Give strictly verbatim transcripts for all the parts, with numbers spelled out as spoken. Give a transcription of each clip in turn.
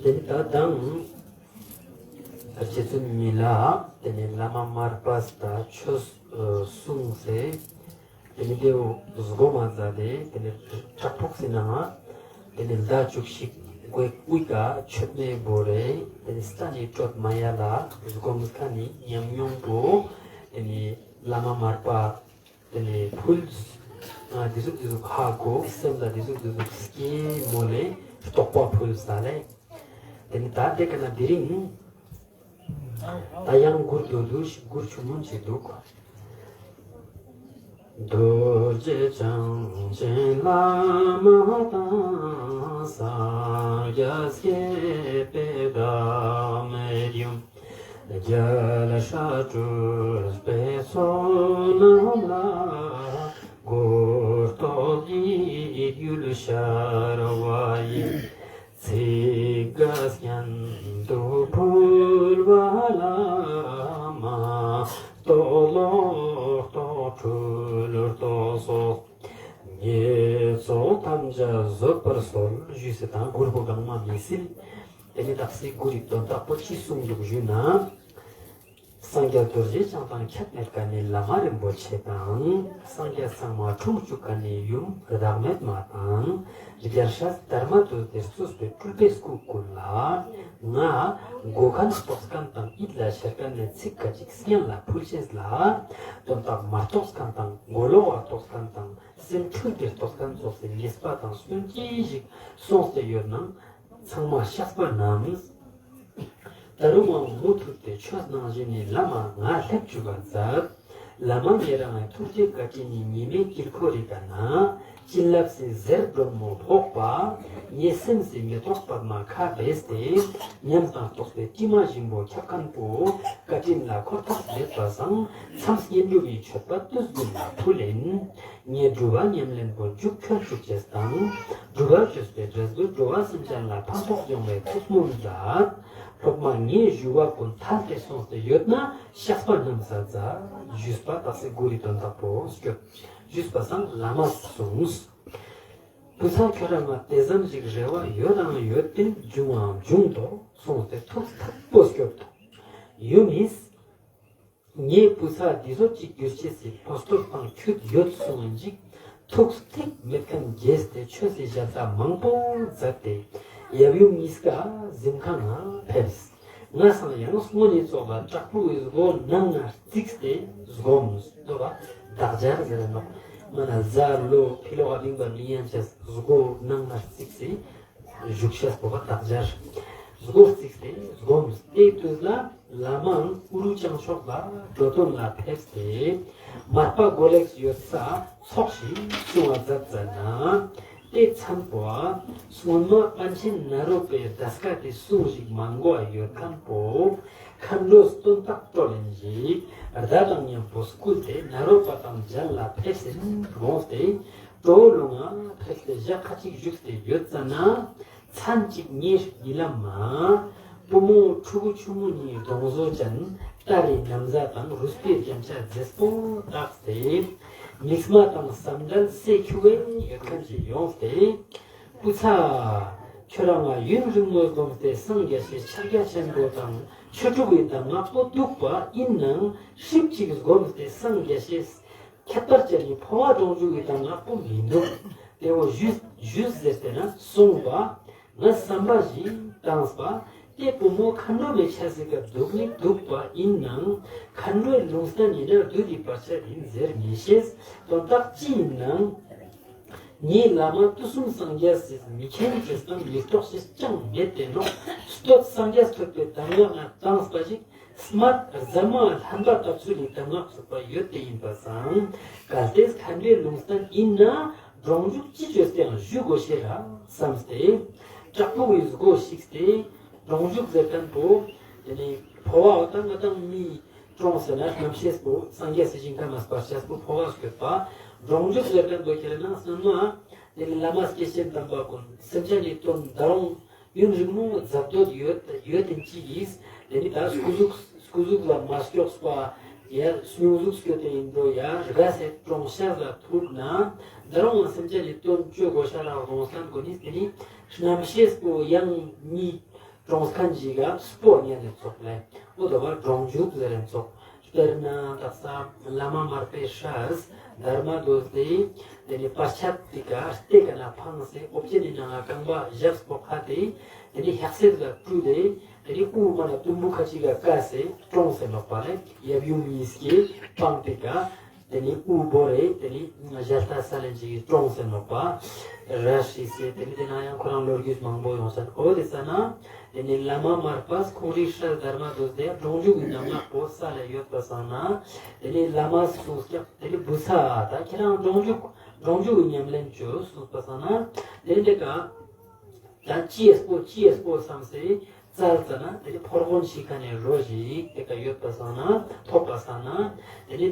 དེ་ནི་ད་དང་རྗེ་བཙུན་མི་ལ་དེ་ནི་བླ་མ་མར་པ་ད་ཆོས་གསུངས་སེ། དེ་ནི་དེ་བོ་སྒོམ་མཛད་དེ་དེ་ནི་བྲག་ཕུག་སི་ནང་དེ་ནི་ཟླ་བཅུ་གཅིག་གོས་དབུས་ཀ་མཆོད་མེ་བོར་རེ་དེ་ནི་སྟན་ནི་སྤྲོད་མ་ཡལ་ལ་སྒོམ་མཁན་ནི་ཉམས་མྱོང་པོ་དེ་ནི་བླ་མ་མར་པ་དེ་ནི་ཕུལ། ཨ་དེ་ཟུག་དེ་ཟུག་ཧ་གོ་སེམས་ལ་དེ་ཟུག་དེ་ཟུག་སྐྱེས་མོ་ལེ་རྟོགས་པ་ཕུལ་ས་ལེ། དེ་ནི་ད་དེ་ཀ་ན་དེ་རིང་ད་ཡང་མགུར་དོ་དུ་ཞིག་མགུར་ཆུང་ངུན་ཞིག་འདུག་རྡོ་རྗེ་འཆང་ཆེན་བླ་མ་དང་། སངས་རྒྱས་བསྐྱེད་པའི་བདག་མེད་ཡུམ། རྒྱལ་སྲས་སྤྲུལ་པའི་ཚོགས་རྣམས་ལ། མགུར་ཐོག་གི་ཡིད་ཡུལ་ཤར་བ་ཡི། ཚིག་འགའ་སྙན་དུ་ཕུལ་བ་ལ། མ་རྟོགས་ལོག་རྟོག་འཁྲུལ་རྟོག་སོགས། ཉེས་ཚོགས་ཐམས་ཅད་བཟོད་པར་གསོལ། ཞུས་སེ་དང་མགུར་པོ་གང་མ་མི་སིལ། དེ་ནི་དག་སེ་མགུར་རི་དོན་དག་པོ་ཅི་གསུངས་འདུག་ཞུས་ན། སངས་རྒྱས་རྡོ་རྗེ་འཆང་དང་ཁྱད་མེད་མཁན་ནི་བླ་མ་རིན་པོ་ཆེ་དང་། སངས་རྒྱས་ཚང་མ་འཁྲུངས་བཅུག་མཁན་ནི་ཡུམ་བདག་མེད་མ་དང་། རྒྱལ་སྲས་དར་མ་ཏོག་ཏེ་གཙོས་པའི་སྤྲུལ་པའི་སྐུ་ཀུན་ལ། ང་གོ་མཁན་རྟོགས་མཁན་དང་ཡིད་ལ་ཤར་མཁན་ནི་ཚིག་ཁ་ཅིག་སྙན་ལ་ཕུལ་ཅེས་ལ། དོན་དག་མ་རྟོགས་མཁན་དང་མགོ་ལོག་པ་རྟོགས་མཁན་དང་སེམས་འཁྲུལ་ཏེ་རྟོགས་མཁན་ཙོགས་སེ་ཉེས་པ་དང་སུན་ཅི་ཞིག་སོང་སྟེ་ཡོད་ནའང་ཚང་མ་བཤགས་པ་རྣམས། ད་རུང་མ་མུ་མཐུད་དེ་ཆོས་ནང་བཞིན་ནི་བླ་མ་ང་སླེབས་བཅུག་པ་མཛད། བླ་མ་ཉེ་རང་ངི་ཐུགས་རྗེ་བཀའ་དྲིན་ནི་ཉི་མའི་དཀྱིལ་འཁོར་རི་ཀ་ན། བྱིན་རླབས་སི་ཟེར་སྒྲོན་མོ་ཕོག་པ། ཉེ་སེམས་སི་མེ་ཏོག་པདྨ་ཁ་བེས་ཏེ། ཉམས་དང་རྟོགས་པའི་དྲི་མ་ཞིམ་པོ་ཁྱབ་མཁན་པོ། བཀའ་དྲིན་ལ་འཁོར་ཐབས་མེད་པ་སང་། མཚམས་བསྙེན་སྒྲུབ་ཀྱི་མཆོད་པ་དུས་རྒྱུན་ལ་ཕུལ་ཡིན། ངའི་སྒྲུབ་པ་ཉམས་ལེན་པོ་མཇུག་འཁྱོལ་བཅུག་ཅེས་དང་། སྒྲུབ་པ་བཅོས་པའི་འབྲས་བུ་འགྲོ་བ་སེམས་ཅན་ལ་ཕན་ཐོགས་ཡོང་བའི་ཐུགས་སྨོན་མཛད། སློབ་མ་ངའི་ཞུ་བ་ཀུན་ཐད་དེ་སོང་སྟེ་ཡོད་ན་བཤགས་པ་རྣམས་མཛད། ཞུས་པ་དག་སེ་མགུར་རི་དོན་དག་པོ་སྐྱོད། ཞུས་པ་སང་བླ་མས་གསུངས། བུ་ཚ་ཁྱོད་རང་ང་དེ་ཙམ་ཞིག་རེ་བ་ཡོད་དང་ཡོད་དེ་འབྱུང་བའང་འབྱུང་དོ་གསུངས་ཏེ་ཐུགས་ཐད་པོ་སྐྱོད་དོ། ཡུམ་ཡིས། ངའི་བུ་ཚ་འདི་ཚོ་ཅིག་གྱུར་ཅེས་སི་བློ་སྟོབས་དང་ཁྱོད་ཡོད་གསུངས་ཡིན་ཅིག་ཐུགས་ཐིག་མེད་མཁན་རྒྱས་ཏེ་ཆོས་སི་ཞལ་ཏ་མང་པོ་མཛད་དེ་ཡབ་ཡུམ་གཉིས་ཀ་གཟིམ་ཁང་ང་ཕེབས། ང་སང་ཡང་སྔོན་ནི་ཙོགས་ལ་བྲག་ཕུག་གི་སྒོ་ནང་ན་རྩིགས་ཏེ་སྒོམས་དོ་བ་བདག་སྦྱར་ཟེར་ནོག་ང་ན་ཟ་ལོ་ཕི་ལོག་ག་བིང་པ་མི་ཡན་ཆད་སྒོ་ནང་ན་རྩིགས་ཏེ། བཞུགས་ཤེས་པོ་བ་བདག་སྦྱར། སྒོ་རྩིགས་ཏེ་སྒོམ་སྟེ་དུས་ལ་བླ་མའང་ཨུ་རུ་བྱང་ཕྱོགས་ལ་འགྲོ་དོན་ལ་ཕེབས་ཏེ། མར་པ་མགོ་ལེགས་ཡོད་ས་ཚོགས་ཤིག་བསྲུང་བ་མཛད་ཙ་ན། དེ་མཚན་པོ་སྔོན་མ་པཎ་ཆེན་ནཱ་རོ་པའི་གདན་ས་དེ་སྲུང་ཞིག་མ་མགོ་ཡོད་མཁན་པོ། མཁའ་འགྲོ་སྟོན་ཐོག་སྤྲོ་ལེན་ཞིག་བརྡ་དང་མཉམ་པོ་བསྐུལ་ཏེ་ནཱ་རོ་པ་དང་མཇལ་ལ་ཕེབས་སེ་དགོངས་ཏེ། སྤྲོ་བོ་ལུང་ང་ཕེབས་ཏེ་ཞག་ཁ་ཅིག་བཞུགས་ཏེ་ཡོད་ཙ་ན། མཚན་གཅིག་ཉིན་ཉི་ལམ་མ། བུ་མོ་ཕྲུ་གུ་ཆུང་ངུ་གཉིས་གདོང་བཟོ་ཅན་སྟ་རེ་ན་བཟའ་དང་རུས་པའི་རྒྱན་ཆ་མཛེས་པོ་བཏགས་ཏེ། མིག་མ་དང་སམ་བྲལ་སེ་ཁྱུ་བའི་ཡོད་མཁན་ཞིག་ཡོངས་ཏེ། བུ་ཚ། ཁྱོད་རང་ང་ཡུན་རིང་མོ་སྒོམ་སྟེ་སངས་རྒྱས་སི་ཕྱག་རྒྱ་ཆེན་པོ་དང་ཆོས་དྲུག་གི་གདམས་ངག་པོ་འདུག་པ་ཡིན་ནའང་ཧྲིབ་ཅིག་སྒོམ་སྟེ་སངས་རྒྱས་སི་ཁྱད་པར་ཅན་ནི་འཕོ་བ་གདོང་འཇུག་གི་གདམས་ངག་པོ་མི་འདུག་དེ་བོ་ཞུས་ཞུས་ཟེར་ཏེ་ན་གསུངས་པ། ང་བསམ་པ་ཞིག་བཏངས་པ། དེ་བུ་མོ་མཁའ་འགྲོ་མའི་ཆ་ཟིག་ག་འདུག་ནི་འདུག་པ་ཡིན་ནའང་མཁའ་འགྲོའི་ལུང་བསྟན་ཡིན་ན་བདུད་ཀྱི་བར་ཆད་ཡིན་ཟེར་མི་ཤེས། དོན་དག་ཅི་ཡིན་ནའང་ངའི་བླ་མ་དུས་གསུམ་སངས་རྒྱས་སི་མི་མཁྱེན་ཅེས་དང་མི་རྟོགས་ཅེས་ཅང་མེད་དེ་ནོག་སྟོད་སངས་རྒྱས་ཐོབ་པའི་གདམས་ངག་ང་བཏངས་པ་ཞིག་སྨད་རྫ་མ་ལྷན་པ་ལྟ་ཚུལ་ལི་གདམས་ངག་ཚུགས་པ་ཡོད་དེ་ཡིན་པ་སང་། གལ་ཏེ་མཁའ་འགྲོའི་ལུང་བསྟན་ཡིན་ན་སྒྲོང་འཇུག་ཅི་བཅོས་ཏེའང་ཞུ་དགོས་ཤེས་ར་བསམས་ཏེ། བྲག་ཕུག་གི་སྒོ་ཞིག་སྟེ་སྒྲོང་འཇུག་ཟེར་མཁན་པོ། དེ་ནི་འཕོ་བ་འོ་ད་ང་དང་མི་གྲོངས་ཟེར་ན་རྣམ་ཤེས་པོ་སངས་རྒྱས་སི་ཞིང་ཁམས་མ་སྤར་ཤེས་པོ་འཕོ་བ་སྐྱོད་པ། སྒྲོང་འཇུག་ཟེར་མཁན་པོ་ཁྱེར་ན་སྔོན་མ། དེ་ནི་བླ་མ་སྐྱེས་ཆེན་དམ་པ་ཀུན་སེམས་ཅན་ནི་དོན་ད་རུང་ཡུན་རིང་མོ་མཛད་འདོད་ཡོད་ཡོད་དེ་ཅིག་གིས་དེ་ནི་ད་སྐུ་གཟུགས་སྐུ་གཟུགས་ལ་མ་སྐྱོགས་པ་ཡ་སྙུང་གཟུགས་སྐྱོད་དེ་ཡིན་འགྲོ་ཡ་རྒས་སེ་གྲོངས་ཤག་ལ་ཐུག་ན་ད་རུང་སེམས་ཅན་ནི་དོན་བཅོ་དགོས་ཤ་རག་གདོང་སན་ཀུན་ནི་དེ་ནི་རྣམ་ཤེས་པོ་ཡང་ཉིད་ གྲོངས་ཁན་ཞིག་ག་སྤོ་ཉན་ནི་ཙོགས་ལེ། འོ་དོ་བ་གྲོང་འཇུག་ཟེར་རན་ཙོགས། དཔེར་ན་དག་ས་བླ་མ་མར་པའི་སྲས་དྷརྨ་དོས་ཏེ་ཏེ་ནེ་བར་ཆད་ཏེ་ཀ་སྟེ་ཀ་ན་ཕངས་སེ་ཨོ་བྱེ་ནི་ནང་ང་རྐང་པ་ཞབས་པོ་ཁ་ཏེ་ཏེ་ནེ་ཧྱག་སེར་ལ་བཀྲུས་ཏེ་ཏེ་ནེ་དབུ་མ་ན་དུམ་བུ་ཁ་ཅིག་ག་བཀལ་སེ་གྲོངས་སེ་ནོག་པ་ལེ། ཡབ་ཡུམ་གཉིས་ཀྱིས་སྤངས་ཏེ་ཀ་ཏེ་ནེ་དབུ་བོར་རེ་ཏེ་ནེ་ཞལ་ཏ་ས་ལེན་ཅིག་གྲོངས་སེ་ནོག་པ། ར་ཤི་སེ་ཏེ་ནེ་ཏེ་ན་ཡང་ཁོ་རང་ལོ་རྒྱུས་མང་པོ་ཡོང་སེ་ནོག། འོ་ཏེ་ས་ན་ཏེ་ནེ་བླ་མ་མར་པས་ཁོང་རིའི་སྲས་དྷརྨ་དོས་ཏེ་གྲོང་འཇུག་གི་གདམས་ངག་པོ་སལ་ལེ་ཡོད་པ་སང་ན་ཏེ་ནེ་བླ་མས་གསུངས་ཀྱག། ཏེ་ནེ་བུ་ཚ་ད་ཁྱེད་རང་གྲོང་འཇུག་གྲོང་འཇུག་གི་ཉམས་ལེན་ཅོས་གསུངས་པ་སང་ན་ཏེ་ནེ་ཏེ་ཀ་ད་ཅི་ཡས་པོ་ཅི་ཡས་པོ་བསམ་སེ་བཙལ་ཙ་ན་ཏེ་ནེ་ཕོར་གོན་ཤི་ཁན་ནི་རོ་ཞིག་ཏེ་ཀ་ཡོད་པ་སང་ན་ཐོབ་པ་སང་ན་ཏེ་ནེ་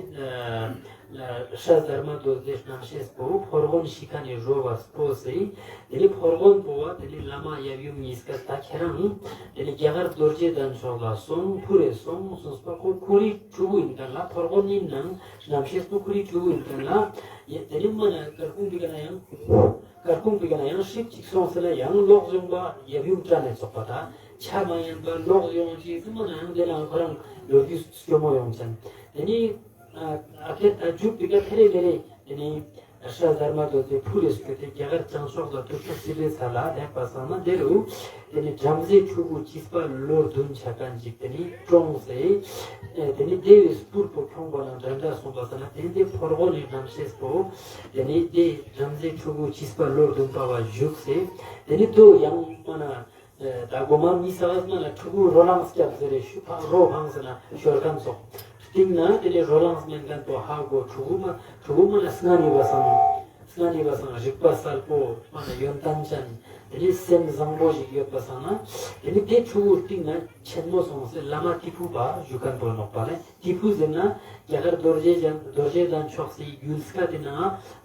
ཨ་སྲས་དྷརྨ་དོས་ཏེ་རྣམ་ཤེས་པོ་ཕོར་གོན་ཤི་ཁན་ནི་རོ་བ་སྤོས་སེ་ཏེ་ནེ་ཕོར་གོན་པོ་བ་ཏེ་ནེ་བླ་མ་ཡབ་ཡུམ་གཉིས་ཀ་ད་ཁྱེད་རང་ཏེ་ནེ་རྒྱ་གར་རྡོ་རྗེ་གདན་ཕྱོགས་ལ་སོང་ཕུལ་རེ་སོང་གསུངས་པ། ཁོ་ཁོ་རིའི་ཕྲུ་གུ་ཡིན་ཁན་ལ་ཕོར་གོན་ཡིན་ནང་རྣམ་ཤེས་པོ་ཁོ་རིའི་ཕྲུ་གུ་ཡིན་ཁན་ལ་ཡ་ཏེ་ནེ་མ་ན་སྐར་ཁུང་པའི་ཀ་ན་ཡང་སྐར་ཁུང་པའི་ཀ་ན་ཡང་ཧྲིབ་ཅིག་སོང་སེ་ན་ཡང་ལོག་ཡོང་པ་ཡབ་ཡུམ་དྲན་ནེ་ཙོགས་པ་ད་ཆ་མ་ཉན་པ་ལོག་ཡོང་ཅིག་ཙམ་མ་ན་ཡང་ཏེ་ན་ཁོ་རང་ལོ་རྒྱུས་སྐྱོ་མོ་ཡོང་ཅན། ཏེ་ནེ་ཨ་ཨ་ཁེ་ད་འཇུག་པའི་ཀ་ཕེ་རེ་ཕེ་རེ་ཏེ་ནེ་སྲས་དྷརྨ་དོས་ཏེ་ཕུལ་རེ་སྐྱོད་དེ་རྒྱ་གར་བྱང་ཕྱོགས་ལ་དུར་ཁྲོད་སིལ་བུའི་ས་ལ་ལེགས་པ་སང་ན་ཏེ་རུ་ཏེ་ནེ་བྲམ་ཟེའི་ཕྲུ་གུ་བྱིས་པ་ལོ་བདུན་ཆ་ཁན་ཞིག་ཏེ་ནེ་གྲོངས་སེ་ཨེ་ཏེ་ནེ་ཏེ་བོའི་སྤུར་པོ་ཁྱོངས་པ་ན་འདྲ་འདྲ་སོང་པ་སང་ན་ཏེ་ནེ་ཕོར་གོན་ནི་རྣམ་ཤེས་པོ་ཏེ་ནེ་ཏེ་བྲམ་ཟེའི་ཕྲུ་གུ་བྱིས་པ་ལོ་བདུན་པ་བ་བཞུགས་སེ་ཏེ་ནེ་དོ་ཡང་མ་ན་ཨེ་ད་གོ་མ་མི་ས་བ་སང་ན་ཕྲུ་གུ་རོ་ལངས་སྐྱབས་ཟེར་རེ་ཤུ་ཕ་རོ་ཕངས་ན་ཤོར་ཁན་ཙོགས། སྟིང་ན་ཏེ་ནེ་རོ་ལངས་མེན་ཁན་པོ་ཧ་གོ་ཕྲུ་གུ་མ་ཕྲུ་གུ་མ་ན་སྔ་ནི་བ་སང་སྔ་ནི་བ་སང་རིག་པ་གསལ་པོ་མ་ན་ཡོན་ཏན་ཅན་ཏེ་ནེ་སེམས་བཟང་པོ་ཞིག་ཡོད་པ་སང་ན་ཏེ་ནེ་ཏེ་ཕྲུ་གུ་སྟིང་ན་ཆེན་མོ་སོང་སེ་བླ་མ་ཏི་ཕུ་པ་བཞུགས་ཁན་པོ་ནོག་པ་ལེ། ཏི་ཕུ་ཟེར་ན་རྒྱ་གར་རྡོ་རྗེ་གདན་རྡོ་རྗེ་གདན་ཕྱོགས་སི་ཡུལ་སྐད་ཏེ་ན་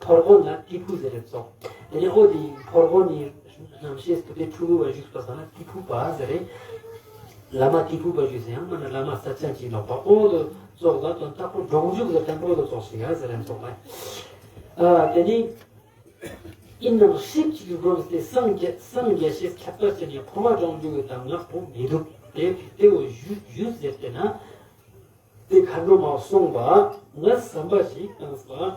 ཕོར་གོན་ལ་ཏི་ཕུ་ཟེར་རེ་ཙོགས། ཏེ་ནེ་འོ་ཏེ་ཕོར་གོན་ནི་རྣམ་ཤེས་པོ་ཏེ་ཕྲུ་གུ་བ་བཞུགས་པ་སང་ན་ཏི་ཕུ་པ་ཟེར་རེ། བླ་མ་ཏི་ཕུ་པ་བཞུགས་སེ་ཡང་མ་ན་བླ་མ་ས་ཆ་ཅིག་ནོག་པ། འོ་དོ་ཙོགས་ལ་དོན་དག་པོ་གྲོང་འཇུག་ཟེར་ཁན་པོ་དོ་ཙོགས་ཤིག་ཡ་ཟེར་རན་ཙོགས་ལ། ཨ་ཏེ་ནེ་ཨིན་ནང་ཧྲིབ་ཅིག་གི་སྒོམ་སྟེ་སངས་རྒྱས་སངས་རྒྱས་ཤེས་ཁྱད་པར་ཅན་གྱི་འཁོར་བ་གྲོང་འཇུག་གི་གདམས་ངག་པོ་མི་འདུག། ཏེ་ཏེ་བོ་ཞུ་ཞུ་ཟེར་ཏེ་ན། ཏེ་མཁའ་འགྲོ་མ་སོང་པ་ང་བསམ་པ་ཞིག་བཏངས་པ།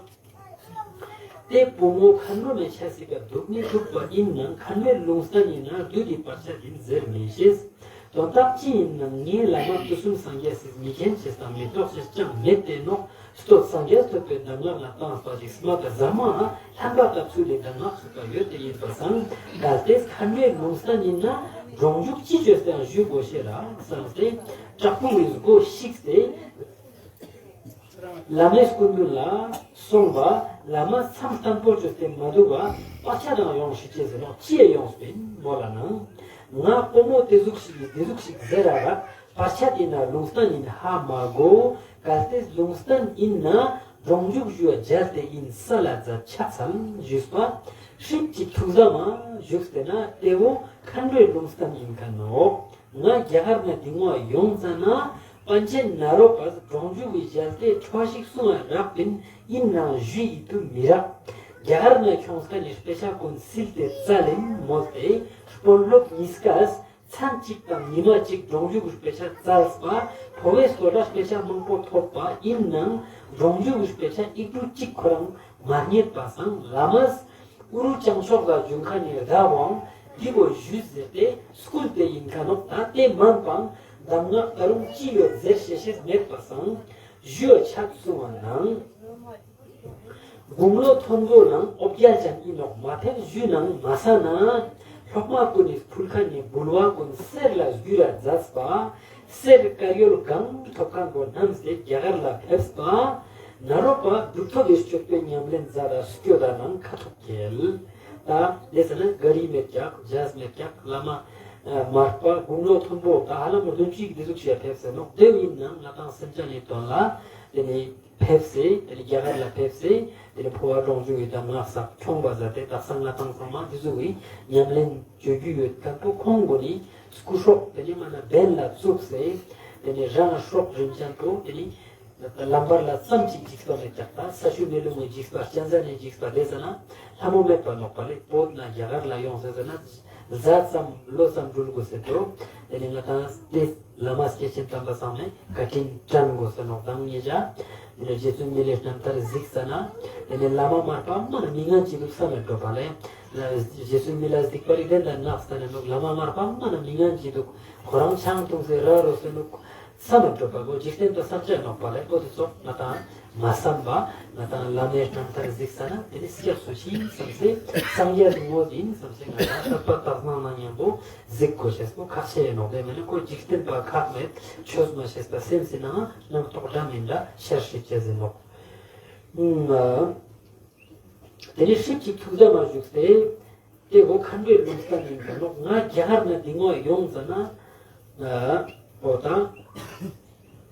ཏེ་བུ་མོ་མཁའ་འགྲོ་མའི་ཆ་སྲིད་པ་འདུག་ནི་འདུག་པ་ཨིན་ནང་མཁའ་འགྲོའི་ལུང་བསྟན་ཨིན་ན་བདུད་ཀྱི་བར་ཆད་ཨིན་ཟེར་མི་ཤེས། དོན་དག་ཅི་ཨིན་ནང་ངའི་བླ་མ་དུས་གསུམ་སངས་རྒྱས་སི་མི་མཁྱེན་ཅེས་དང་མི་རྟོག་ཅེས་ཅང་མེད་དེ་ནོག། སྟོད་སངས་རྒྱས་ཐོད་པའི་གདམས་ངག་ལ་བཏངས་པ་ཞིག་སྨྲ་བ་ཟ་མ་ལྷན་པ་ལྟ་ཚུལ་ལས་གདམས་ངག་ཚུགས་པ་ཡོད་དེ་ཨིན་པ་སང་། གལ་ཏེ་མཁའ་འགྲོའི་ལུང་བསྟན་ཨིན་ན་གྲོང་འཇུག་ཅི་བཅོས་ཏེ་ཡང་ཞུ་དགོས་ཤེས་ལ་བསམས་ཏེ་དྲག་པོ་ཡི་སྒོ་བཤིགས་ཏེ། བླ་མའི་སྐུ་མདུན་ལ་སོང་པ། བླ་མ་མཚམས་བརྟན་པོ་བཅོས་ཏེ་མ་འདུག་པ་བར་ཆད་དང་ཡོང་ཤེས་ཅེས་ཟེར་ནོག་ཅི་ཡང་ཡོངས་པིན་མོལ་ལ་ནང་། ང་ཀོ་མོ་ཏེ་ཟུག་ཤིག་གི་ཏེ་ཟུག་ཤིག་ཟེར་ར་ར་བར་ཆད་ཨིན་ན་ལུང་བསྟན་ཨིན་ཧ་མ་གོ། གལ་ཏེ་ལུང་བསྟན་ཨིན་ན་གྲོང་འཇུག་ཞུ་བ་མཇལ་ཏེ་ཨིན་ས་ལ་ཛ་ཆ་ཚང་ཞུས་པ། ཧྲིབ་ཅིག་ཐུགས་བསམ་མ་བཞུགས་ཏེ་ན་ཏེ་བོ་མཁའ་འགྲོའི་ལུང་བསྟན་ཨིན་ཁ་ནོག། ང་རྒྱ་གར་ན་དེ་སྔོན་ཡོང་ཙ་ན་པཎ་ཆེན་ནཱ་རོ་པས་གྲོང་འཇུག་གི་ཞལ་ཏེ་ཁྲོ་ཞིག་གསུང་བ་རག་པིན་ཨིན་ནང་ཞུ་ཡི་དུ་མི་རག། རྒྱ་གར་ན་ཁྱོངས་ཁན་ནི་དཔེ་ཆ་ཀུན་སིལ་ཏེ་བཙལ་ཨིན་མོལ་ཏེ་དཔོན་སློབ་གཉིས་ཀས་མཚན་གཅིག་དང་ཉི་མ་གཅིག་གྲོང་འཇུག་གི་དཔེ་ཆ་བཙལ་པ་ཕོ་བའི་སྐོར་ལ་དཔེ་ཆ་མང་པོ་ཐོབ་པ་ཨིན་ནང་གྲོང་འཇུག་གི་དཔེ་ཆ་ཡིག་འབྲུ་གཅིག་ཁོ་རང་མ་རྙེད་པ་སང་བླ་མས་ཨུ་རུ་བྱང་ཕྱོགས་ལ་བྱོན་ཁན་ནི་ཟླ་བོའང་འདི་བོ་ཞུས་ཟེར་ཏེ་སྐུལ་ཏེ་ཨིན་ཁ་ནོག། ད་ཏེ་མན་པའང་གདམས་ངག་ད་རུང་ཅི་ཡོད་ཟེར་ཤེས་ཤེས་མེད་པ་སང་ཞུ་བ་ཆ་གསུང་བ་ནང་། དགུང་ལོ་མཐོན་པོ་ནང་ཨོ་བརྒྱལ་ཅན་ཨིན་ནོག་མ་ཐེབས་ཞུ་ནང་མ་ས་ན་སློབ་མ་ཀུན་ནི་ཕུལ་ཁན་ནི་འབུལ་བ་ཀུན་གསེར་ལ་བསྒྱུར་ར་མཛད་པ། གསེར་དཀར་ཡོལ་གང་ཐོབ་ཁན་པོ་རྣམས་ཏེ་རྒྱ་གར་ལ་ཕེབས་པ། ནཱ་རོ་པ་གྲུབ་ཐོབ་ཀྱི་སྤྱོད་པའི་ཉམས་ལེན་མཛད་ལ་སྐྱོད་ད་ནང་ཁ་ཐུག་གལ། ད་ལེ་ས་ན་ག་རི་མེད་ཀྱག་ཇཱ་ཧཱཟ་མེད་ཀྱག་བླ་མ་མར་པ་དགུང་ལོ་མཐོན་པོ་ད་ཧ་ལམ་བདུན་ཅུ་ཡི་ཏེ་ཟུག་ཤིག་ཕེབས་སེ་ནོག། ཏེ་ཨིན་ནང་ང་ཏང་སེམས་ཅན་ནི་དོན་ལ་ཏེ་ནེ་ཕེབས་སེ་ཏེ་ནེ་རྒྱ་གར་ལ་ཕེབས་སེ་ཏེ་ནེ་འཕོ་བ་གྲོང་འཇུག་གི་གདམས་ངག་ས་ཁྱོངས་པ་ཟ་ཏེ་དག་ས་ང་ཏང་ཚང་མ་ཏེ་ཟུག་གི་ཉམས་ལེན་བཅོ་རྒྱུ་ཡོད་ཁན་པོ་ཁོང་གོ་ནི་སྐུ་སྲོག་ཏེ་ནེ་མ་ན་འབེན་ལ་བཙུགས་སེ་ཏེ་ནེ་རང་སྲོག་རིན་ཅན་པོ་ཏེ་ནེ་ལམ་བར་ལ་ཙམ་ཅིག་འཇིགས་པ་མེད་ཀྱག་ད་ས་ཆུ་མེ་རླུང་གི་འཇིགས་པ་གཅན་གཟན་ནི་འཇིགས་པ་ཏེ་ཟ་ན་ལྷ་མོ་མེད་པ་ནོག་པ་ལེ། བོད་ན་རྒྱ་གར་ལ་ཡོང་སེ་ཟ་ན་ ཟླ་ཙམ་ལོ་ཙམ་འགྲུལ་དགོས་ཟེར་དོ། དེ་ནས་ང་ཏང་དེ་བླ་མ་སྐྱེས་ཆེན་དམ་པ་ཚང་མས་བཀའ་དྲིན་དྲན་དགོས་ཟེར་ནོག། དང་ཉེ་ཞ་དེ་ནས་རྗེ་བཙུན་མི་ལའི་རྣམ་ཐར་གཟིགས་ས་ན་དེ་ནས་བླ་མ་མར་པ་མ་ན་མི་ངན་ཅི་འདུག་བསམ་མེད་འགྲོ་པ་ལས། རྗེ་བཙུན་མི་ལ་གཟིགས་པ་རིགས་ལྡན་དང་ནགས་ས་ནས་ནོག། བླ་མ་མར་པ་མ་ན་མི་ངན་ཅི་འདུག། ཁོ་རང་ཆང་འཐུང་སེ་ར་རོ་ཟེར་ནོག། བསམ་མེད་འགྲོ་པ་གོ་འཇིག་རྟེན་པ་བསམ་བྱ་ནོག་པ་ལས། པོ་དེ་ཚོ་ང་ཏང་མ་བསམ་པ་ང་ཏང་བླ་མའི་རྣམ་ཐར་གཟིགས་ས་ན་དེ་ནི་སྐྱབས་སུ་མཆི་བསམ་སེ་སངས་རྒྱས་ངོ་དེ་ཡིན་བསམ་སེ་ང་ཏང་དད་པ་དག་སྣང་ན་མཉམ་པོ་གཟིགས་དགོས་ཤེས་པོ་ཁག་ཆེ་ཡིན་ནོག། དེ་མིན་ན་ཁོ་འཇིག་རྟེན་པ་ཁག་མེད་ཆོས་མ་ཤེས་པ་སེམས་སི་ནང་སྣང་རྟོག་འདྲ་མིན་འདྲ་ཤར་ཤིག་ཅེས་ཡིན་ནོག། ཨ་དེ་ནི་ཧྲིབ་ཅིག་ཐུགས་དམ་མ་བཞུགས་ཏེ། དེ་བོ་མཁའ་འགྲོའི་ལུང་བསྟན་ཡིན་པ་ནོག། ང་རྒྱ་གར་ན་འདི་ངོ་ཡོང་ཙ་ན། ཨ་འོ་དང་།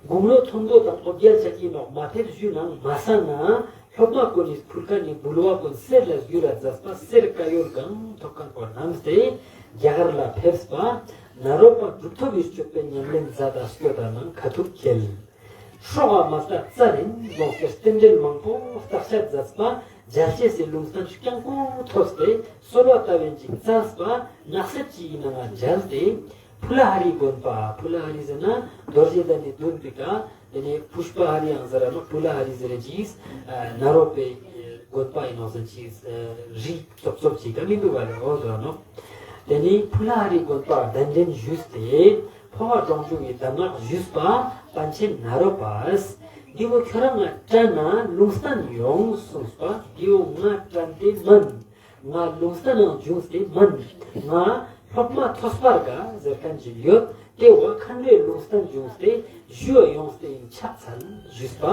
དགུང་ལོ་མཐོན་པོ་དང་འོ་བརྒྱལ་ཆ་ཀྱི་ནོག་མ་ཕེབས་ཞུས་ནང་མ་ས་ན་སློབ་མ་ཀུན་ནི་ཕུལ་མཁན་ནི་འབུལ་བ་ཀུན་གསེར་ལ་བསྒྱུར་ར་མཛད་པ་གསེར་དཀར་ཡོལ་གང་ཐོབ་མཁན་པོ་རྣམས་ཏེ་རྒྱ་གར་ལ་ཕེབས་པ་ནཱ་རོ་པ་གྲུབ་ཐོབ་ཀྱི་སྤྱོད་པའི་ཉམས་ལེན་མཛད་དང་སྐྱོད་དང་ནང་ཁ་ཐུག་ཁེལ། སྲོག་མ་ལྟ་ཙ་རིན་ལོངས་ཏེ་རྟེན་འབྲེལ་མང་པོ་བརྟག་དཔྱད་མཛད་པ་མཇལ་ཅེས་སི་ལུང་བསྟན་རྐྱང་པོ་ཐོབ་སྟེ་གསོལ་བ་བཏབ་པའི་ཅིག་བཙལ་བ་ནགས་གསེབ་ཅིག་ཡིན་ནང་མཇལ་ཏེ་ཕུ་ལ་ཧ་རིའི་དགོན་པ། ཕུ་ལ་ཧ་རི་ཟེར་ན་རྡོ་རྗེ་གདན་ནི་མདུན་པའི་ཀ་དེ་ནས་པུཤ་པ་ཧ་རི་ཡང་ཟེར་ར་ནོག། ཕུ་ལ་ཧ་རི་ཟེར་ར་ཅིག་ནཱ་རོ་པའི་དགོན་པ་ཡིན་ནོག་ཟེར་ཅིག་རི་ཙོག་ཙོག་ཅིག་ག་མི་འདུག་ག་ལེ་འོ་ཟེར་ར་ནོག། དེ་ནས་ཕུ་ལ་ཧ་རིའི་དགོན་པ་གདན་འདྲེན་ཞུས་ཏེ། འཕོ་བ་གྲོང་འཇུག་གི་གདམས་ངག་ཞུས་པ་པཎ་ཆེན་ནཱ་རོ་པས། འདི་བོ་ཁྱོད་རང་ང་དྲན་ན་ལུང་བསྟན་ཡོང་གསུངས་པ། འདི་བོ་ང་དྲན་ཏེ་མན། ང་ལུང་བསྟན་ནང་བྱུང་སྟེ་མན། ང་སློབ་མ་ཐོས་པ་དགའ་ཟེར་མཁན་ཅིག་ཡོད། དེ་བོ་མཁའ་འགྲོའི་ལུང་བསྟན་བྱུང་སྟེ་ཞུ་བ་ཡོང་སྟེ་ཡིན་ཕྱག་འཚལ་ཞུས་པ།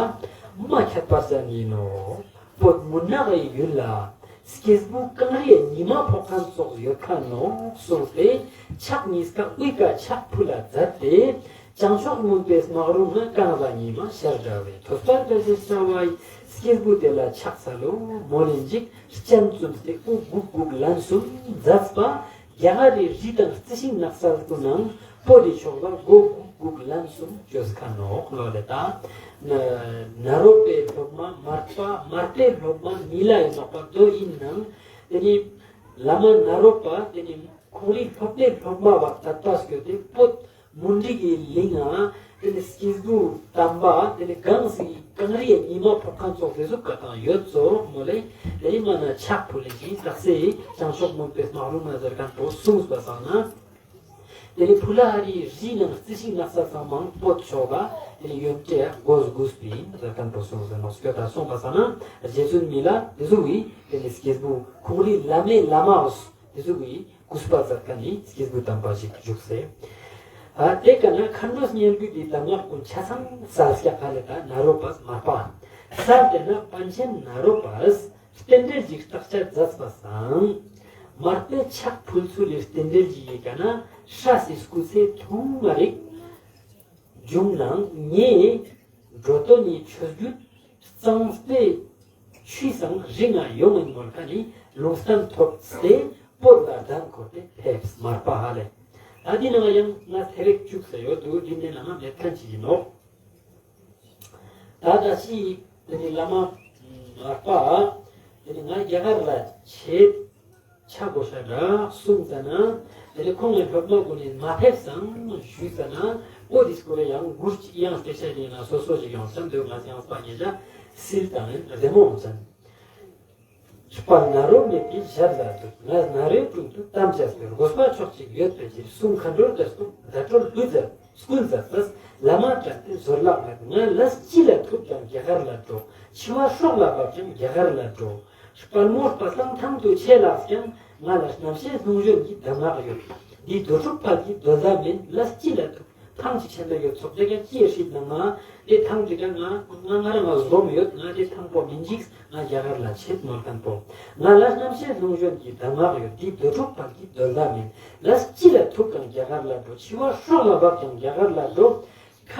མ་ཁྱད་པར་ཅན་ཡིན་ནོ། བོད་མུན་ནག་གི་ཡུལ་ལ། སྐྱེས་བུ་གངས་རིའི་ཉི་མ་ཕོག་མཁན་ཙོགས་ཡོད་ཁ་ནོག་གསུངས་ཏེ། ཕྱག་གཉིས་ཀ་དབུས་ཀ་ཕྱག་ཕུལ་ལ་མཛད་དེ། བྱང་ཕྱོགས་མུན་པའི་སྨག་རུམ་ན་གངས་ལ་ཉི་མ་ཤར་འདྲ་བའི། ཐོས་པ་དཔལ་གྱི་རྩ་བའི་སྐྱེས་བུ་དེ་ལ་ཕྱག་འཚལ་ལོ། མོ་ལེན་ཅིག་སྤྱན་བཙུམས་ཏེ་དབུགས་འགུག་འགུག་ལན་གསུམ་མཛད་པ། རྒྱ་གར་རི་རི་དང་རྩི་ཤིང་ནགས་ཚལ་ཀུན་ནང་པོ་དེ་ཕྱོགས་ལ་མགོ་གུག་གུག་ལན་གསུམ་བཅོས་ཁ་ནོག་ལོ་ལེ་ད། ནཱ་རོ་པའི་སློབ་མ་མར་པ་མར་པའི་སློབ་མ་མི་ལ་ཡིན་ནོག་པ་དོ་ཡིན་ནང་། དེ་ནི་བླ་མ་ནཱ་རོ་པ་དེ་ནི་ཁོང་རི་སློབ་མའི་སློབ་མ་བ་དད་པ་སྐྱོད་དེ་བོད་མུན་རི་གི་གླིང་ང་དེ་ནི་སྐྱེས་བུ་དམ་པ་དེ་ནི་གངས་སི་གངས་རིའི་ཉི་མ་ཕོག་མཁན་ཙོགས་དེ་ཟུག་ག་དང་ཡོད་ཙོག་མོ་ལེ། དེ་ནི་མ་ན་ཕྱག་ཕུལ་ལེ་ཞིང་རྟགས་སེ་བྱང་ཕྱོགས་མུན་པའི་སྨག་རུམ་ན་ཟེར་མཁན་པོ་གསུངས་པ་སང་ན། དེ་ནི་ཕུ་ལ་ཧ་རི་རི་ནང་རྩི་ཤིང་ནགས་ཚལ་ཚང་མ་བོད་ཕྱོགས་ལ་དེ་ནི་ཡོན་ཏན་གོ་སྒུགས་པའི་ཟེར་མཁན་པོ་གསུངས་ཟེར་ནོག་སྐྱོད་ད་སོང་པ་སང་ན་རྗེ་བཙུན་མི་ལ་དེ་ཟུག་གི་དེ་ནི་སྐྱེས་བུ་ཁོང་རི་བླ་མའི་བླ་མ་འོ་དེ་ཟུག་གི་གུས་པ་མཛད་མཁན་ནི་སྐྱེས་བུ་དམ་པ་ཞིག་བཞུགས་སེ། ཨ་དེ་ཀ་ན་མཁའ་འགྲོ་སྙན་བརྒྱུད་དེ་གདམས་ངག་ཀུན་ཆ་ཚང་གསལ་སྐྱ་ཁ་ལེ་ད་ནཱ་རོ་པས་མར་པ། གསལ་དེ་ན་པཎ་ཆེན་ནཱ་རོ་པས་རྟེན་འབྲེལ་གྱི་བརྟག་དཔྱད་མཛད་པ་སང་། མར་པའི་ཕྱག་ཕུལ་ཚུལ་ལས་རྟེན་འབྲེལ་གྱི་ཡི་ག་ན་སྲས་སི་སྐུ་ཚེ་ཐུང་ངུ་རིག་བྱུང་ནང་ངས་འགྲོ་དོན་ནི་ཆོས་བརྒྱུད་གཙང་པའི་ཆུའི་སང་རི་ང་ཡོང་ངིན་མོལ་ཁ་ནི་ལུང་བསྟན་ཐོབ་སྟེ་བོད་ལ་གདན་ཁོ་ཏེ་ཕེབས་མར་པ་ཧ་ལེ། ད་འདི་ནང་ཡང་ང་ཐེ་རེག་བཅུག་ས་ཡོད་དུ་འདི་ནས་ལ་ང་མེད་མཁན་ཅིག་ཡིན་ནོག། ད་ད་ཅི་དེ་ནི་བླ་མ་མར་པ་དེ་ནི་ང་རྒྱ་གར་ལ་ཆེད་ཆ་དགོས་ཤ་འདྲ་གསུངས་ཙ་ན། དེ་ནི་ཁོང་གི་སློབ་མ་ཀུན་ནི་མ་ཕེབས་སང་ཞུས་ཙ་ན། འོ་དེ་སྐོར་ཡང་མགུར་ཅིག་ཡང་སྐད་ཆ་ཡིན་ན་སོ་སོ་ཞིག་ཡོང་ཙ་ན་འདོད་ང་ཡང་སྤ་ཉེ་ལ་སིལ་དང་རེ་མོ་འོང་ཙ་ན། དཔལ་ནཱ་རོ་མེད་པའི་ཞབས་ལ་འདུད། ང་ནཱ་རོའི་དྲུང་དུ་དམ་བཅས་པའི་དགོས་པ་ཕྱོགས་གཅིག་ཡོད་པའི་ཕྱིར། གསུང་མཁའ་འགྲོར་དེར་གཏུགས་བརྡ་སྤྲོད་ཀུན་མཛད་ཀུན་མཛད་པས། བླ་མ་དྲན་ཏེ་བཟོད་གླགས་མེད། ང་ལས་ཅི་ལ་ཐུག་ཀྱང་རྒྱ་གར་ལ་འགྲོ། འཆི་བ་སྲོག་ལ་བབ་ཀྱང་རྒྱ་གར་ལ་འགྲོ། དཔལ་མོ་དཔལ་གླང་ཐང་དུ་ཆས་ལགས་ཀྱང་། ང་ལ་རྣམ་ཤེས་ལྷུང་བྱོན་གྱི་གདམས་ངག་ཡོད། འདི་རྡོ་གྲུབ་ཕག་གི་འདོད་ལྷ་མིན། ལས་ཅི་ལ་ཐུག་ཐང་ཅིག་ཆེན་པོ་ཡོད་ཚོགས་དེ་ཀྱང་ཅི་ཡེ་ཧྲིད་ན་ང་དེ་ཐང་དེ་ཀྱང་ང་ང་ང་རང་ང་སྒོམ་ཡོད། ང་དེ་ཐང་པོ་མིན་ཅིག། ང་རྒྱ་གར་ལ་ཆེད་མོལ་མཁན་པོ། ང་ལ་རྣམ་ཤེས་ལྷུང་བྱོན་གྱི་གདམས་ངག་ཡོད། འདི་རྡོ་གྲུབ་ཕག་གི་འདོད་ལྷ་མིན། ལས་ཅི་ལ་ཐུག་ཀྱང་རྒྱ་གར་ལ་འགྲོ། འཆི་བ་སྲོག་ལ་བབ་ཀྱང་རྒྱ་གར་ལ་འགྲོ། ཁ་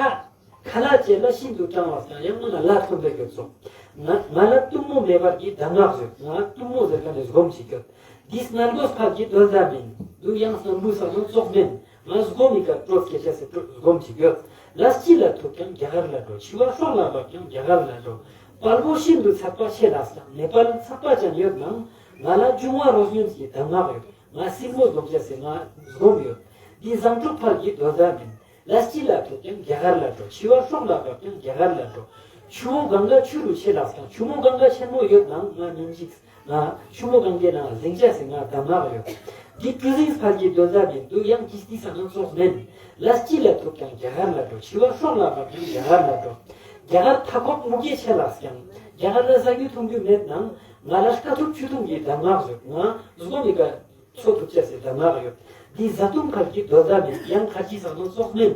ཁ་ལ་བཅད་ལ་ཤིན་ཏུ་གྲང་བ་སང་ཡང་ང་ལ་ལ་ཐོན་པའི་གྱོད་ཚོགས། ང་ང་ལ་གཏུམ་མོ་མེད་པར་གྱི་གདམས་ངག་ཡོད། ང་གཏུམ་མོ་ཟེར་མཁན་ནི་སྒོམ་ཅིག་ཡོད། འདི་སྣང་གོས་ཕག་གི་འདོད་ལྷ་མིན། འདུག་ཡང་སྣང་བུ་སང་ན་ཙོགས་མིན། ང་སྒོམ་མི་ཀ་སྤྲོ་སྐད་ཆ་ཟེར་སྤྲོ་སྒོམ་ཅིག་ཡོད། ལས་ཅི་ལ་ཐུག་ཀྱང་རྒྱ་གར་ལ་འགྲོ། འཆི་བ་སྲོག་ལ་བབ་ཀྱང་རྒྱ་གར་ལ་འགྲོ། དཔལ་པོ་ཤིན་ཏུ་ཚད་པ་ཆེ་ལགས་ཀྱང་། ནེ་པཱལ་ཚད་པ་ཅན་ཡོད་ནང་། ང་ལ་འབྱུང་བ་རོ་སྙོམས་ཀྱི་གདམས་ངག་ཡོད། ང་སྲིང་མོ་སྡོམ་ཅེས་སི་ང་སྒོམ་ཡོད། འདི་བཟང་དྲུག་ཕལ་གྱི་འདོད་ལྡན་མིན། ལས་ཅི་ལ་ཐུག་ཀྱང་རྒྱ་གར་ལ་འགྲོ། འཆི་བ་སྲོག་ལ་བབ་ཀྱང་རྒྱ་གར་ལ་འགྲོ། ཆུ་བོ་གངྒཱ་ཆུ་རུ་ཆེ་ལགས་ཀྱང་། ཆུ་མོ་གངྒཱ་ཆེན་མོ་ཡོད་ནའང་ང་མི་འཇིགས། ང་ཆུ་མོ་གངྒཱའི་ནང་ལ་ལྡིང་ཅེས་སི་ང་གདམས་ངག་ཡོད། འདི་གྲུ་གཟིངས་ཕལ་གྱི་འདོད་ལྡན་མིན། འདུག་ཡང་ཅི་སྟེ་ས་ན་ཙོགས་མེན། ལས་ཅི་ལ་ཐུག་ཀྱང་རྒྱ་གར་ལ་འགྲོ། འཆི་བ་སྲོག་ལ་བབ་ཀྱང་རྒྱ་གར་ལ་འགྲོ། རྒྱ་གར་མཐའ་འཁོབ་མུ་གེ་ཆེ་ལགས་ཀྱང་། རྒྱ་གར་ལ་ཟ་རྒྱུ་འཐུང་རྒྱུ་མེད་ནའང་ང་ལ་དཀའ་ཐུབ་ཆུ་འཐུང་གི་གདམས་ངག་ཡོད། ང་སྒོམ་མི་ཀ་འཚོ་ཐུབ་ཅེས་སི་གདམས་ངག་ཡོད། འདི་བཟའ་བཏུང་ཕལ་གྱི་འདོད་ལྡན་མིན། ཡང་ཁ་ཅིག་ཟ་ནོ་ཙོགས་མེན།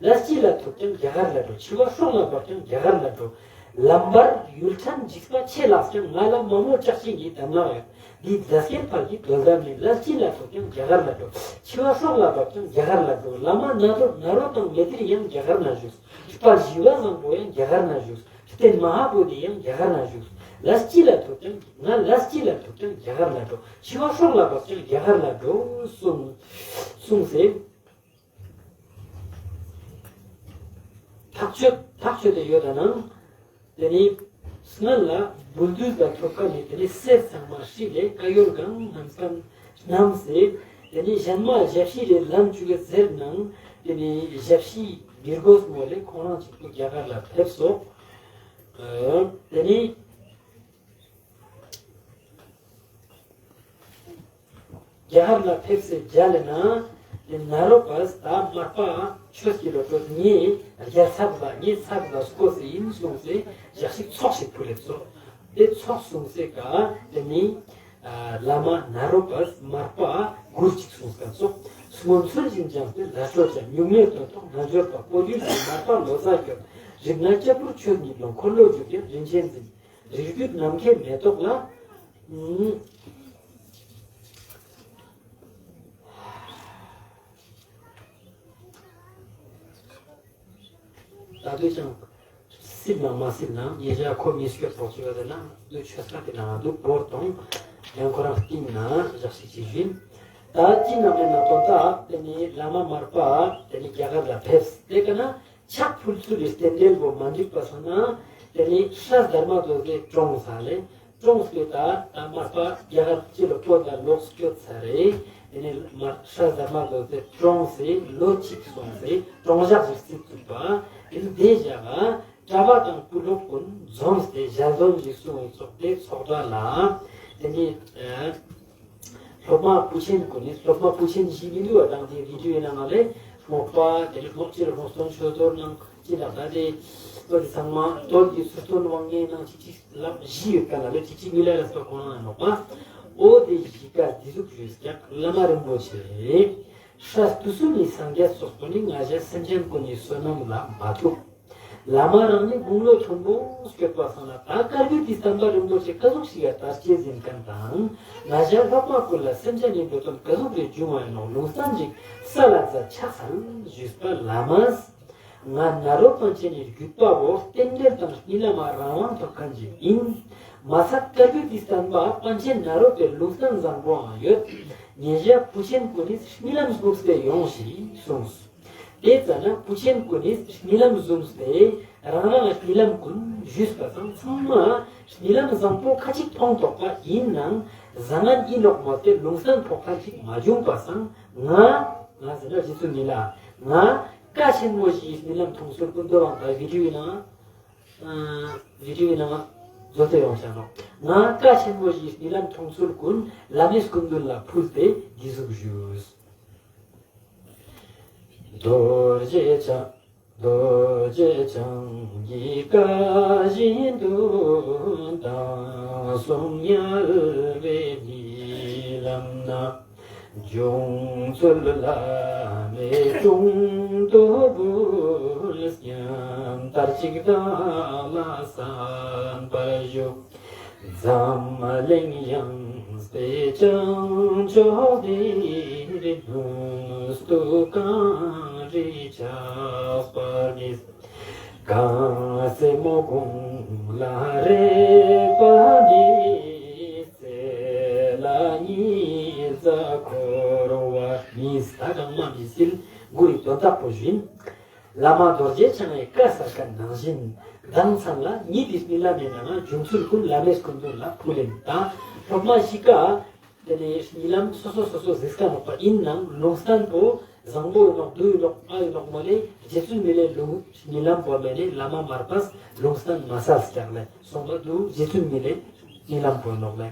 ལས་ཅི་ལ་ཐུག་ཀྱང་རྒྱ་གར་ལ་འགྲོ། འཆི་བ་སྲོག་ལ་བབ་ཀྱང་རྒྱ་གར་ལ་འགྲོ། ལམ་བར་ཡུལ་ཕྲན་འཇིགས་པ་ཆེ་ལགས་ཀྱང་། ང་ལ་མ་མོ་ལྕགས་ཅན་གྱི་གདམས་ངག་ཡོད། འདི་མཛའ་སྐྱེན་ཕལ་གྱི་འདོད་ལྡན་མིན། ལས་ཅི་ལ་ཐུག་ཀྱང་རྒྱ་གར་ལ་འགྲོ། འཆི་བ་སྲོག་ལ་བབ་ཀྱང་རྒྱ་གར་ལ་འགྲོ། བླ་མ་ནཱ་རོ་ནཱ་རོ་དང་མེ་ཏྲི་ཡང་རྒྱ་གར་ན་བཞུགས། སྤ་ཞི་བ་བཟང་པོ་ཡང་རྒྱ་གར་ན་བཞུགས། རྟེན་མ་ཧཱ་བོ་དྷི་ཡང་རྒྱ་གར་ན་བཞུགས། ལས་ཅི་ལ་ཐུག་ཀྱང་། ང་ལས་ཅི་ལ་ཐུག་ཀྱང་རྒྱ་གར་ལ་འགྲོ། འཆི་བ་སྲོག་ལ་བབ་ཀྱང་རྒྱ་གར་ལ་འགྲོ། གསུངས། གསུངས་སེ། ཐག་ཆོད་ཐག་ཆོད་དེ་ཡོད་ད་ནང་། དེ་ནི་སྔན་ལ་འབུལ་དུས་ལ་ཐོབ་ཁ་ནི་དེ་ནི་གསེར་ཚང་མ་ཧྲིལ་ལེ་ཀ་ཡོལ་གང་ནམ་སྐམ་ནམ་སེ། དེ་ནི་ཞན་མ་ཞབས་ཕྱི་རེ་ལམ་བཅུ་གི་ཟེར་ནང་། དེ་ནི་ཞབས་ཕྱི་གིར་གོས་མོ་ལེ་ཁོང་རང་གཅིག་པུ་རྒྱ་གར་ལ་ཕེབས་སོ། དེ་ནི་རྒྱ་གར་ལ་ཕེབས་སེ་མཇལ་ལེ་ན། དེ་ནཱ་རོ་པས་ད་མར་པ་ཁྱོད་ཀྱི་ལོ་ཏོ་ངའི་རྒྱལ་ཚབ་ལ་ངའི་ཚབ་ལ་བསྐོས་སེ་ཡིན་གསུངས་སེ་ཞག་ཞིག་ཚོགས་ཤིག་ཕུལ་ལེ་ཚོགས། དེ་ཚོགས་གསུངས་སེ་ཀ་དེ་ནི་བླ་མ་ནཱ་རོ་པས་མར་པ་མགུར་ཅིག་གསུངས་ཀ་ཚོགས། སྔོན་ཚུལ་བཞིན་སྦྱངས་ཏེ་ལས་སྤྲོ་བྱ། གཉུག་མའི་དོན་རྟོགས་རྣལ་འབྱོར་པ། པོ་ཏི་ལ་མར་པ་ལོ་ཙཱ་སྐྱོབ། རིགས་ལྔ་སྐྱབས་འགྲོ་ཆོས་ཉིད་ལོངས། འཁོར་ལོ་བསྒྱུར་ཏེ་རིན་ཆེན་འཛིན། རིགས་རྒྱུད་ནམ་མཁའི་མེ་ཏོག་ལ། ད་དུས་ཀྱང་སྲིད་ན་མ་སྲིད་ན་ཉེ་ཞ་ཁོ་མི་སྐྱོད་པོ་ཅི་བ་དེ་ན་དུ་ཆོས་ས་དེ་ན་དུ་བོར་དང་ཡང་ཁོ་རང་སྟིང་ན་ཞག་ཞིག་ཅིག་བཞིན། ད་ཅི་ན་མེད་ན་དོན་དག་དེ་ནི་བླ་མ་མར་པ་དེ་ནི་རྒྱ་གར་ལ་ཕེབས་དེ་ཀ་ན། ཕྱག་ཕུལ་ཚུལ་ལས་རྟེན་འབྲེལ་བོ་མ་འགྲིག་པ་སོང་ན། དེ་ནི་སྲས་དྷརྨ་དོ་ཟེ་གྲོངས་ས་ལེ། གྲོངས་པའི་ད་ད་མར་པ་རྒྱ་གར་སྤྱི་ལོ་པོ་ད་ལོག་སྐྱོད་ས་རེ། དེ་ནི་མར་སྲས་དྷརྨ་དོ་ཟེ་གྲོངས་སེ་ལོ་གཅིག་སོང་སེ་གྲོངས་ཞག་ཞིག་རྩིས་བཙུགས་པ། དེ་ནི་དེ་ཞག་གྲྭ་པ་དང་བུ་སློབ་ཀུན་འཛོམས་ཏེ་ཞལ་འདོན་ཞིག་གསུངས་ཚོགས་ཏེ་ཚོགས་གྲྭ་ལ། དེ་ནི། སློབ་མ་བུ་ཆེན་ཀུན་ནི་སློབ་མ་བུ་ཆེན་ཞིག་མི་འདུག་བ། དང་དེ་བི་ཌིའོ་ཡི་ནང་ལ་ལེ་རྨོག་པ་དེ་ནི་རྨོག་ཅི་ར་རྨོག་སྟོན་ཆོས་རྡོར་ནང་ཅི་ལ་ད་དེ་ལོ་དེ་ཚང་མ་རྡོར་གྱི་ཚུལ་སྟོན་དབང་ངེ་ནང་ཅིག་ཅིག་ལབ་བཞི་ཡོད་ཀ་ན་ལེ་ཅིག་ཅིག་མི་ལ་ལ་སོ་ཁོང་ནང་རྨོག་པ་འོ་དེ་བཞི་ཀ་འདི་ཟུག་ཞུས་ཀྱག་བླ་མ་རིན་པོ་ཆེ། སྲས་དུས་གསུམ་ནི་སངས་རྒྱས་ཚོགས་པོ་ནི་ང་ཞ་སེམས་ཅན་ཀུན་ནི་བསོད་ནམས་ལ་མ་ཐུག་བླ་མ་རང་ཉིད་དགུང་ལོ་མཐོན་པོ་སྐྱོད་པ་སོང་ན་ད་དཀར་བོའི་དེ་བསྟན་པ་རིན་པོ་ཆེ་ཀ་ཟུག་ཞིག་ཡ་དར་ཅེས་ཡིན་མཁན་དང་ང་ཞ་ལྷག་མ་ཀུན་ལ་སེམས་ཅན་ནི་འགྲོ་དོན་ཀ་ཟུག་རེ་འབྱུང་བ་ཡིན་ནོ་ལུང་བསྟན་ཅིག་ས་ལ་ཛ་ཆགས་སན་ཞུས་པ་བླ་མས། ང་ནཱ་རོ་པཎ་ཆེན་ནི་བརྒྱུད་པ་བོ་རྟེན་འབྲེལ་དང་རྨི་ལམ་རང་དབང་ཐོབ་མཁན་ཅིག་ཡིན། མ་ཚད་དཀར་བོའི་དེ་བསྟན་པ་པཎ་ཆེན་ནཱ་རོ་པའི་ལུང་བསྟན་བཟང་པོའང་ཡོད། ཉེ་ཞ་བུ་ཆེན་ཀུན་ནི་རྨི་ལམ་བཟུམ་སྟེ་ཡོང་ཞིག་གསུངས། དེ་ཙ་ན་བུ་ཆེན་ཀུན་ནི་རྨི་ལམ་བཟུམ་སྟེ་རང་རང་རྨི་ལམ་ཀུན་ཞུས་པ་དང་ཚང་མ་རྨི་ལམ་བཟང་པོ་ཁ་ཅིག་མཐོང་དོགས་པ་ཡིན་ནང་བཟང་ངན་ཡིན་ནོག་མོལ་ཏེ་ལུང་བསྟན་ཕོག་ཁ་ཅིག་མ་བྱུང་པ་སང་ང་ང་ཟེར་ན་རྗེ་བཙུན་མི་ལ་ང་བཀའ་ཆེན་མོ་ཞིག་རྨི་ལམ་མཐོང་ཚུལ་ཀུན་འདུལ་བ་དང་བི་ཌིའོ་ཡི་ནང་ཨ་བི་ཌིའོ་ཡི་ནང་མཛོད་དེ་ཡོང་ཤག་ནོག་ང་བཀའ་ཆེན་མོ་ཞིག་རྨི་ལམ་མཐོང་ཚུལ་ཀུན་བླ་མའི་སྐུ་མདུན་ལ་ཕུལ་ཏེ་འདི་ཟུག་ཞུས། རྡོ་རྗེ་འཆང་རྡོ་རྗེ་འཆང་གི་བཀའ་བཞིན་དུ་དང་གསུང་ཉན་པའི་རྨི་ལམ་ན། འབྱུང་ཚུལ་བླ་མའི་དྲུང་དུ་བུད་སྙམ་ལྟར་ཅིག་བདག་ལ་གསན་པར་ཞུ། འཛམ་གླིང་ཡང་སྤེ་བྱང་ཕྱོགས་འདིར་དངོས་སུ་གངས་རི་ཆགས་པར་གཉིས། གངས་སེ་མོ་གུང་ལ་རེག་པ་ནི། ཚེ་ལ་ཉི་ཟ་འཁོར་བ་གཉིས། ད་གང་མ་མི་སྲིད་མགུར་རི་དོན་དག་པོ་བཞིན། བླ་མ་རྡོ་རྗེ་འཆང་ངི་བཀའ་སལ་མཁན་ནང་བཞིན་མདང་ཚང་ལ་ཉིད་དེ་རྨི་ལམ་མི་ནང་ང་འབྱུང་ཚུལ་ཀུན་བླ་མའི་སྐུ་མདུན་ལ་ཕུལ་ལེན་དང་སློབ་མ་ཞིག་ག་ཏེ་ནེ་གཉིད་ལམ་སོ་སོ་སོ་སོ་གཟིགས་ཀ་ནོག་པ་ཨིན་ནའང་ལུང་བསྟན་པོ་བཟང་པོ་ཨིན་ནོག་སྡུག་ཨིན་ནོག་ཨ་ཨིན་ནོག་མ་ལེ། རྗེ་བཙུན་མི་ལའི་ལུང་གཉིད་ལམ་པོ་མེ་ནེ་བླ་མ་མར་པས་ལུང་བསྟན་མ་སལ་ཀྱག་ལེ། སོང་པ་དུ་རྗེ་བཙུན་མི་ལའི་གཉིད་ལམ་པོ་ཨིན་ནོག་ལེ།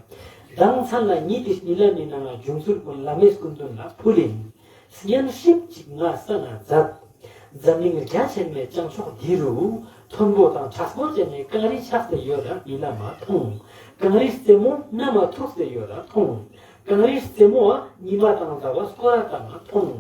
མདང་ཚན་ལ་ཉིད་དེ་གཉིད་ལམ་མི་ནང་ང་འབྱུང་ཚུལ་ཀུན་བླ་མའི་སྐུ་མདུན་ལ་ཕུལ་ཡིན། སྙན་ཞིབ་ཅིག་ང་ས་ན་མཛད། འཛམ་གླིང་རྒྱ་ཆེན་མའི་བྱང་ཕྱོགས་འདི་རུ། མཐོན་པོ་དང་མཁྲེགས་པོ་ཅན་ནི་གངས་རི་ཆགས་ཏེ་ཡོད་ད་མི་ལ་མ་མཐོང་། གངས་རིའི་རྩེ་མོ་ན་མ་ཐུག་སྟེ་ཡོད་ད་མཐོང་། གངས་རིའི་རྩེ་མོ་ཨ་ཉི་མ་དང་ཟླ་བ་སྐོར་ར་ད་མ་མཐོང་།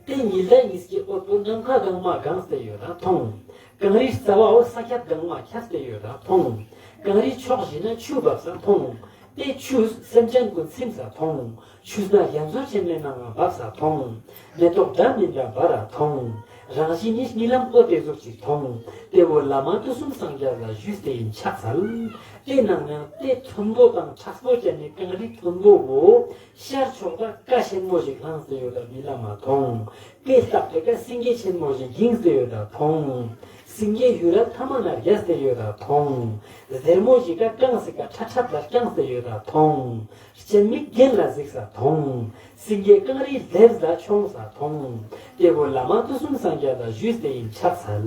ཏེ་ཉི་ཟླ་གཉིས་ཀྱི་འོད་པོ་ནམ་མཁའ་གང་མ་གང་སྟེ་ཡོད་ད་མཐོང་། གངས་རིའི་རྩ་བའོ་ས་ཁྱབ་གང་མ་ཁྱབ་སྟེ་ཡོད་ད་མཐོང་། གངས་རིའི་ཕྱོགས་བཞི་ན་ཆུ་འབབ་ས་མཐོང་། ཏེ་ཆུས་སེམས་ཅན་ཀུན་ཚིམ་ས་མཐོང་། ཆུས་ན་རྒྱ་མཚོ་ཆེན་མོའི་ནང་ང་འབབ་ས་མཐོང་། མེ་ཏོག་འདྲ་མིན་འདྲ་འབར་ར་མཐོང་། རང་བཞིན་ནི་རྨི་ལམ་འོ་ཏེ་ཟུག་ཅིག་མཐོང་། ཏེ་བོ་བླ་མ་དུས་གསུམ་སངས་རྒྱས་ལ་ཞུས་ཏེ་ཨིན་ཕྱག་འཚལ། ཏེ་ནང་ནེ་ཏེ་མཐོན་པོ་དང་མཁྲེགས་པོ་ཅན་ནི་གངས་རི་མཐོན་པོ་བོ་ཤར་ཕྱོགས་ལ་ཀ་ཆེན་མོ་ཞིག་ལྷངས་ཏེ་ཡོད་ད་མི་ལ་མ་མཐོང་། ཀའི་ལྟག་པའི་ཀ་སེང་གེ་ཆེན་མོ་ཞིག་འགྱིངས་ཏེ་ཡོད་ད་མཐོང་། སེང་གེའི་ཡུ་ར་ཐ་མ་ན་རྒྱས་ཏེ་ཡོད་ད་མཐོང་། སྡེར་མོ་ཞིག་ག་རྐང་ཞིག་ག་ཁྲ་ཁྲབ་ལ་རྐྱངས་ཏེ་ཡོད་ད་མཐོང་། སྤྱན་མིག་གྱེན་ལ་གཟིགས་ས་མཐོང་། སེང་གེ་རྐང་རིའི་ལེབ་ལ་མཆོངས་ས་མཐོང་། ཏེ་བོ་བླ་མ་དུས་གསུམ་སངས་རྒྱས་ལ་ཞུས་ཏེ་ཨིན་ཕྱག་འཚལ།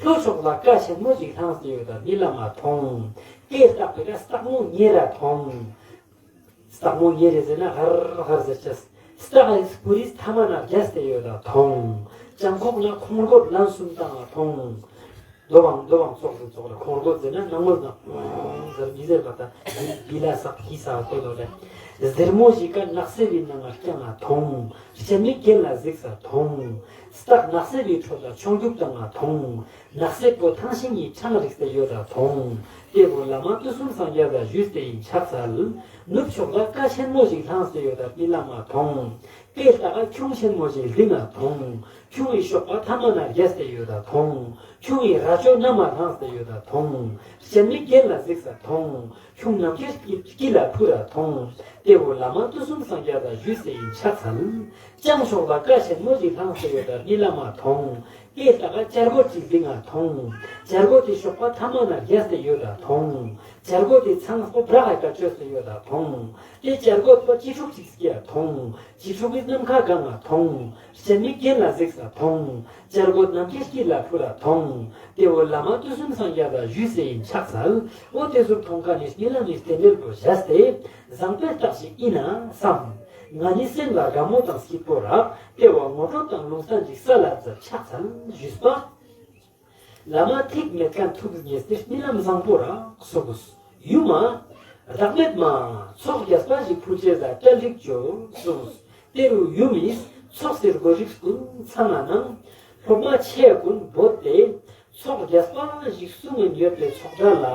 ལྷོ་ཕྱོགས་ལ་ཀ་ཆེན་མོ་ཞིག་ལྷངས་ཏེ་ཡོད་ད་མི་ལ་མ་མཐོང་། ཀའི་ལྟག་པའི་ཀ་སྟག་མོ་ཉེ་ར་མཐོང་། སྟག་མོ་ཉེ་རེ་ཟེར་ན་ཧར་ཧར་ཟེར་ཅེས། སྟག་ཨིས་སྤུ་རིས་ཐ་མ་ན་རྒྱས་ཏེ་ཡོད་ད་མཐོང་། བྱང་ཁོག་ན་ཁོང་རྒོད་ལན་གསུམ་བཏང་ང་མཐོང་། རྡོ་བང་རྡོ་བང་ཙོགས་ཟེར་ཙོགས་ལ་ཁོང་རྒོད་ཟེར་ན་ནང་ངོས་ན་ཟེར་མི་ཟེར་བ་ད་བི་ལ་སག་ཧི་ས་ཏོ་ལོ་རེ། སྡེར་མོ་ཞིག་ག་ནགས་སེ་བི་ནང་ང་རྐྱང་ང་མཐོང་། སྤྱན་མིག་གྱེན་ལ་གཟིགས་ས་མཐོང་། སྟག་ནགས་སེ་བི་ཁྲོད་ལ་མཆོང་རྒྱུག་བཏང་ང་མཐོང་། ནགས་སེ་པོ་ཐང་ཤིང་ངི་ཕྲང་རིགས་ཏེ་ཡོད་ད་མཐོང་། ཏེ་བོ་བླ་མ་དུས་གསུམ་སངས་རྒྱས་ལ་ཞུས་ཏེ་ཨིན་ཕྱག་འཚལ། ནུབ་ཕྱོགས་ལ་ཀ་ཆེན་མོ་ཞིག་ལྷངས་ཏེ་ཡོད་ད་མི་ལ་མ་མཐོང་། ཀའི་ལྟག་ཁྱུང་ཆེན་མོ་ཞིག་ལྡིང་ང་མཐོང་། ཁྱུང་ངི་གཤོག་པ་ཐ་མ་ན་རྒྱས་ཏེ་ཡོད་ད་མཐོང་། ཁྱུང་ངི་རྭ་ཅོ་ན་མ་ལྷངས་ཏེ་ཡོད་ད་མཐོང་། སྤྱན་མིག་གྱེན་ལ་གཟིགས་ས་མཐོང་། ཁྱུང་ནམ་མཁའི་དཀྱིལ་ལ་འཕུར་ར་མཐོང་། ཏེ་བོ་བླ་མ་དུས་གསུམ་སངས་རྒྱས་ལ་ཞུས་ཏེ་ཨིན་ཕྱག་འཚལ། བྱང་ཕྱོགས་ལ་ཀ་ཆེན་མོ་ཞིག་ལྷངས་ཏེ་ཡོད་ད་མི་ལ་མ་མཐོང་། ཀའི་ལྟག་བྱ་རྒོད་ཅིག་ལྡིང་ང་མཐོང་། བྱ་རྒོད་དེ་གཤོག་པ་ཐ་མ་ན་རྒྱས་ཏེ་ཡོད་ད་མཐོང་། བྱ་རྒོད་དེ་ཚང་པོ་བྲག་ག་བཅོས་ཏེ་ཡོད་ད་མཐོང་། ཏེ་བྱ་རྒོད་པོ་ཅི་ཕྲུག་ཅིག་སྐྱེ་ཡ་མཐོང་། ཅི་ཕྲུག་གི་ནམ་མཁའ་གང་ང་མཐོང་། སྤྱན་མིག་གྱེན་ལ་གཟིགས་ས་མཐོང་། བྱ་རྒོད་ནམ་མཁའི་དཀྱིལ་ལ་འཕུར་ར་མཐོང་། ཏེ་བོ་བླ་མ་དུས་གསུམ་སངས་རྒྱས་ལ་ཞུས་ཏེ་ཨིན་ཕྱག་འཚལ། འོ་ཏེ་ཟུག་མཐོང་ཁན་ནི་རྨི་ལམ་ནི་རྟེན་འབྲེལ་པོ་བཞག་སྟེ་བཟང་པོའི་རྟགས་ཤིག་ཨིན་ན་བསམ། ང་ནི་སེམས་ལ་དགའ་མོ་དང་སྐྱིད་པོ་རག། ཏེ་བོ་ངོ་སྤྲོད་དང་ལུང་བསྟན་ཅིག་སལ་ལ་མཛད་ཕྱག་འཚལ་ཞུས་པ། བླ་མ་ཐིག་མེད་ཁན་ཐུགས་མཉེས་ཏེ་རྨི་ལམ་བཟང་པོ་རག་གསུངས། ཡུམ་མ། བདག་མེད་མ། ཚོགས་རྒྱས་པ་ཞིག་ཕུལ་ཅེས་ལ་གྲལ་རིགས་ཅོ་གསུངས། ཏེ་རུ་ཡུམ་མིས་ཚོགས་སེར་པོ་རིགས་ཀུན་ཚང་ང་གནང་། སློབ་མ་ཆེ་ཀུན་བོས་ཏེ་ཚོགས་རྒྱས་པ་ཞིག་གསུང་ངིན་ཡོད་པའི་ཚོགས་གྲལ་ལ།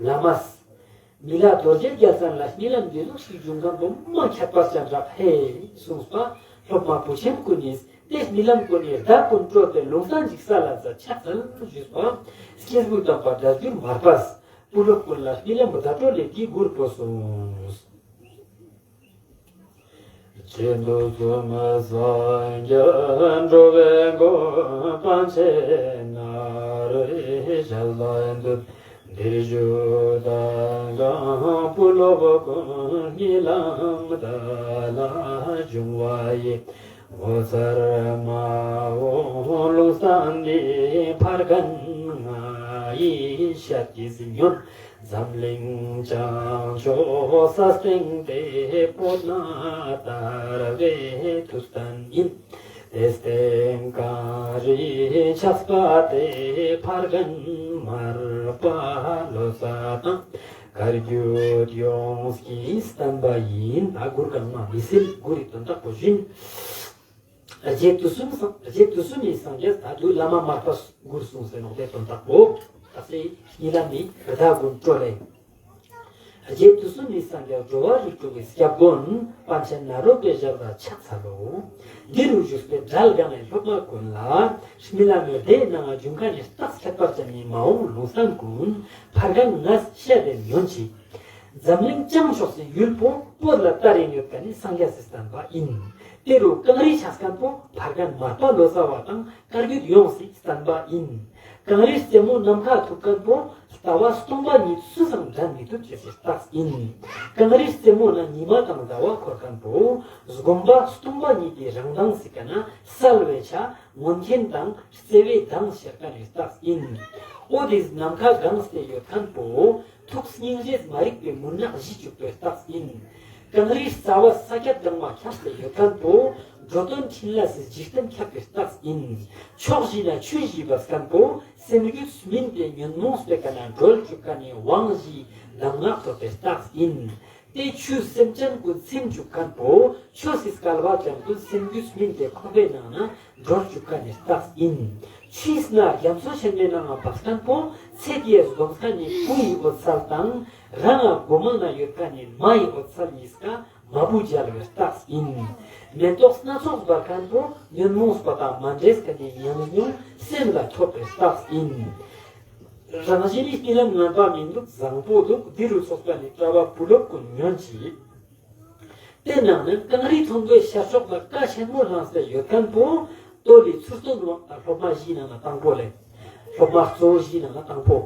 བླ་མས། མི་ལ་རྡོ་རྗེ་རྒྱལ་མཚན་ལ་རྨི་ལམ་འདི་ཟུག་ཞིག་བྱུང་ཁན་པོ་མ་ཁྱད་པར་ཅན་རག་ཧེ་གསུངས་པ། སློབ་མ་བུ་ཆེན་ཀུན་ནི་ཏེ་རྨི་ལམ་ཀུན་ནི་བརྡ་ཀུན་སྤྲོད་དེ་ལུང་བསྟན་ཅིག་སལ་ལ་མཛད་ཕྱག་འཚལ་ཞུས་པ། སྐྱེས་བུ་དམ་པ་སྒྲ་བསྒྱུར་མར་པས། བུ་སློབ་ཀུན་ལ་རྨི་ལམ་བརྡ་སྤྲོད་ལས་ཀྱི་མགུར་པོ་གསུངས། སྤྱི་དུས་གསུམ་སངས་རྒྱས་འགྲོ་བའི་མགོན། པཎ་ཆེན་ནཱ་རོ་ཞབས་ལ་འདུད། འདིར་བཞུགས་དང་གང་བུ་སློབ་ཀུན་རྨི་ལམ་བརྡ་ལ་བྱུང་བ་ཡི། ངོ་མཚར་མ་འོངས་ལུང་བསྟན་འདི། ཕ་རྒན་ང་ཡི་ཞལ་གྱིས་ཉོན། འཛམ་གླིང་བྱང་ཕྱོགས་ས་སྟེང་དེ། སྤོས་སྣ་ལྟར་བའི་ཐུབ་བསྟན་ཡིན། དེ་སྟེང་གངས་རི་ཆགས་པ་དེ། ཕ་རྒན་མར་པ་ལོ་ཙཱ་དང་། བཀའ་བརྒྱུད་ཡོངས་ཀྱི་བསྟན་པ་ཡིན། ད་མགུར་གང་མ་མི་སེལ། མགུར་རི་དོན་དག་པོ་བཞིན། རྗེ་དུས་གསུམ་སངས། རྗེ་དུས་གསུམ་མི་སངས་རྒྱས་ད་དུ་བླ་མ་མར་པ་མགུར་གསུངས་སེ་ནོག་ཏེ་དོན་དག་པོ། ད་སེ་རྨི་ལམ་མི་བརྡ་ཀུན་སྤྲོད་ལེ། རྗེ་དུས་གསུམ་མི་སངས་རྒྱས་འགྲོ་བ་རིགས་དྲུག་གི་སྐྱབས་མགོན། པཎ་ཆེན་ནཱ་རོ་པའི་ཞབས་ལ་ཕྱག་འཚལ་ལོ། འདི་རུ་བཞུགས་པའི་གྲལ་གང་ནས་སློབ་མ་ཀུན་ལ། རྨི་ལམ་མི་བརྡའི་ནང་ང་བྱུང་ཁན་ནི་རྟགས་ཁྱད་པར་ཅན་ནི་མ་འོངས་ལུང་བསྟན་ཀུན། ཕ་རྒན་ངས་བཤད་དེ་ཉོན་ཅིག། འཛམ་གླིང་བྱང་ཕྱོགས་སི་ཡུལ་པོ་བོད་ལ་ལྟར་ཡིན་ཡོད་ཁན་ནི་སངས་རྒྱས་སི་བསྟན་པ་ཡིན། ཏེ་རུ་གངས་རི་ཆགས་ཁན་པོ་ཕ་རྒན་མར་པ་ལོ་ཙཱ་བ་དང་བཀའ་བརྒྱུད་ཡོངས་སི་བསྟན་པ་ཡིན། གངས་རིའི་རྩེ་མོ་ནམ་མཁའ་ཐུག་མཁན་པོ་ལྟ་བ་སྟོང་པ་ཉིད་སུས་ཀྱང་འགྲན་མི་ཐུབ་ཅེས་སི་རྟགས་ཡིན། གངས་རིའི་རྩེ་མོ་ན་ཉི་མ་དང་ཟླ་བ་འཁོར་མཁན་པོ་སྒོམ་པ་སྟོང་པ་ཉིད་ཀྱི་རང་མདངས་སི་ཀ་ན་གསལ་བའི་ཆ་མངོན་མཁྱེན་དང་བརྩེ་བའི་མདངས་ཤར་མཁན་ནི་རྟགས་ཡིན། འོ་དེས་ནམ་མཁའ་གང་སྟེ་ཡོད་མཁན་པོ་ཐུགས་སྙིང་རྗེས་མ་རིག་པའི་མུན་ནག་ཞི་བཅུག་པའི་རྟགས་ཡིན། གངས་རིའི་རྩ་བ་ས་ཁྱབ་དྭངས་མ་ཁྱབ་སྟེ་ཡོད་མཁན་པོ་འགྲོ་དོན་ཕྲིན་ལས་སི་འཇིག་རྟེན་ཁྱབ་པའི་རྟགས་ཡིན། ཕྱོགས་བཞི་ན་ཆུ་བཞི་འབབ་མཁན་པོ་སེམས་རྒྱུད་སྨིན་ཏེ་ཉོན་མོངས་པའི་ཀ་ན་སྒྲོལ་བཅུག་མཁན་ནི་དབང་བཞིའི་གདམས་ངག་ཐོབ་པའི་རྟགས་ཡིན། དེ་ཆུས་སེམས་ཅན་ཀུན་ཚིམ་བཅུག་མཁན་པོ་ཆོས་སི་སྐལ་བ་ཅན་ཀུན་སེམས་རྒྱུད་སྨིན་ཏེ་འཁོར་བའི་ནང་ན་སྒྲོལ་བཅུག་མཁན་ནི་རྟགས་ཡིན། ཆུས་ན་རྒྱ་མཚོ་ཆེན་མོའི་ནང་ང་བབས་མཁན་པོ་ཚེ་འདིའི་སྡོམ་མཁན་ནི་སྐུ་ཡི་འོད་གསལ་དང་རང་ང་སྒོ་མང་ན་ཡོད་མཁན་ནི་མ་ཡི་འོད་གསལ་གཉིས་ཀ་མ་བུ་མཇལ་བའི་རྟགས་ཡིན། མེ་ཏོག་སྣ་ཚོགས་འབར་མཁན་པོ་ཉོན་མོངས་པ་དང་མ་འདྲེས་མཁན་ནི་ཉམས་མྱོང་སེམས་ལ་ཐོབ་པའི་རྟགས་ཡིན། རང་བཞིན་ནི་རྨི་ལམ་ངན་པ་མི་འདུག་བཟང་པོ་འདུག་འདི་རུ་ཚོགས་པ་ནི་གྲྭ་པ་བུ་སློབ་ཀུན་ཉོན་ཅིག་དེ་ནང་ནས་གངས་རི་མཐོན་པོའི་ཤར་ཕྱོགས་ལ་ཀ་ཆེན་མོ་ལྷང་སྟེ་ཡོད་མཁན་པོ་རྟོག་ལི་ཚུར་སྟོན་དབང་ལ་སློབ་མ་བཞིའི་ནང་ན་དང་པོ་ལེ། སློབ་མ་གཙོ་བོ་བཞིའི་ནང་ན་དང་པོ།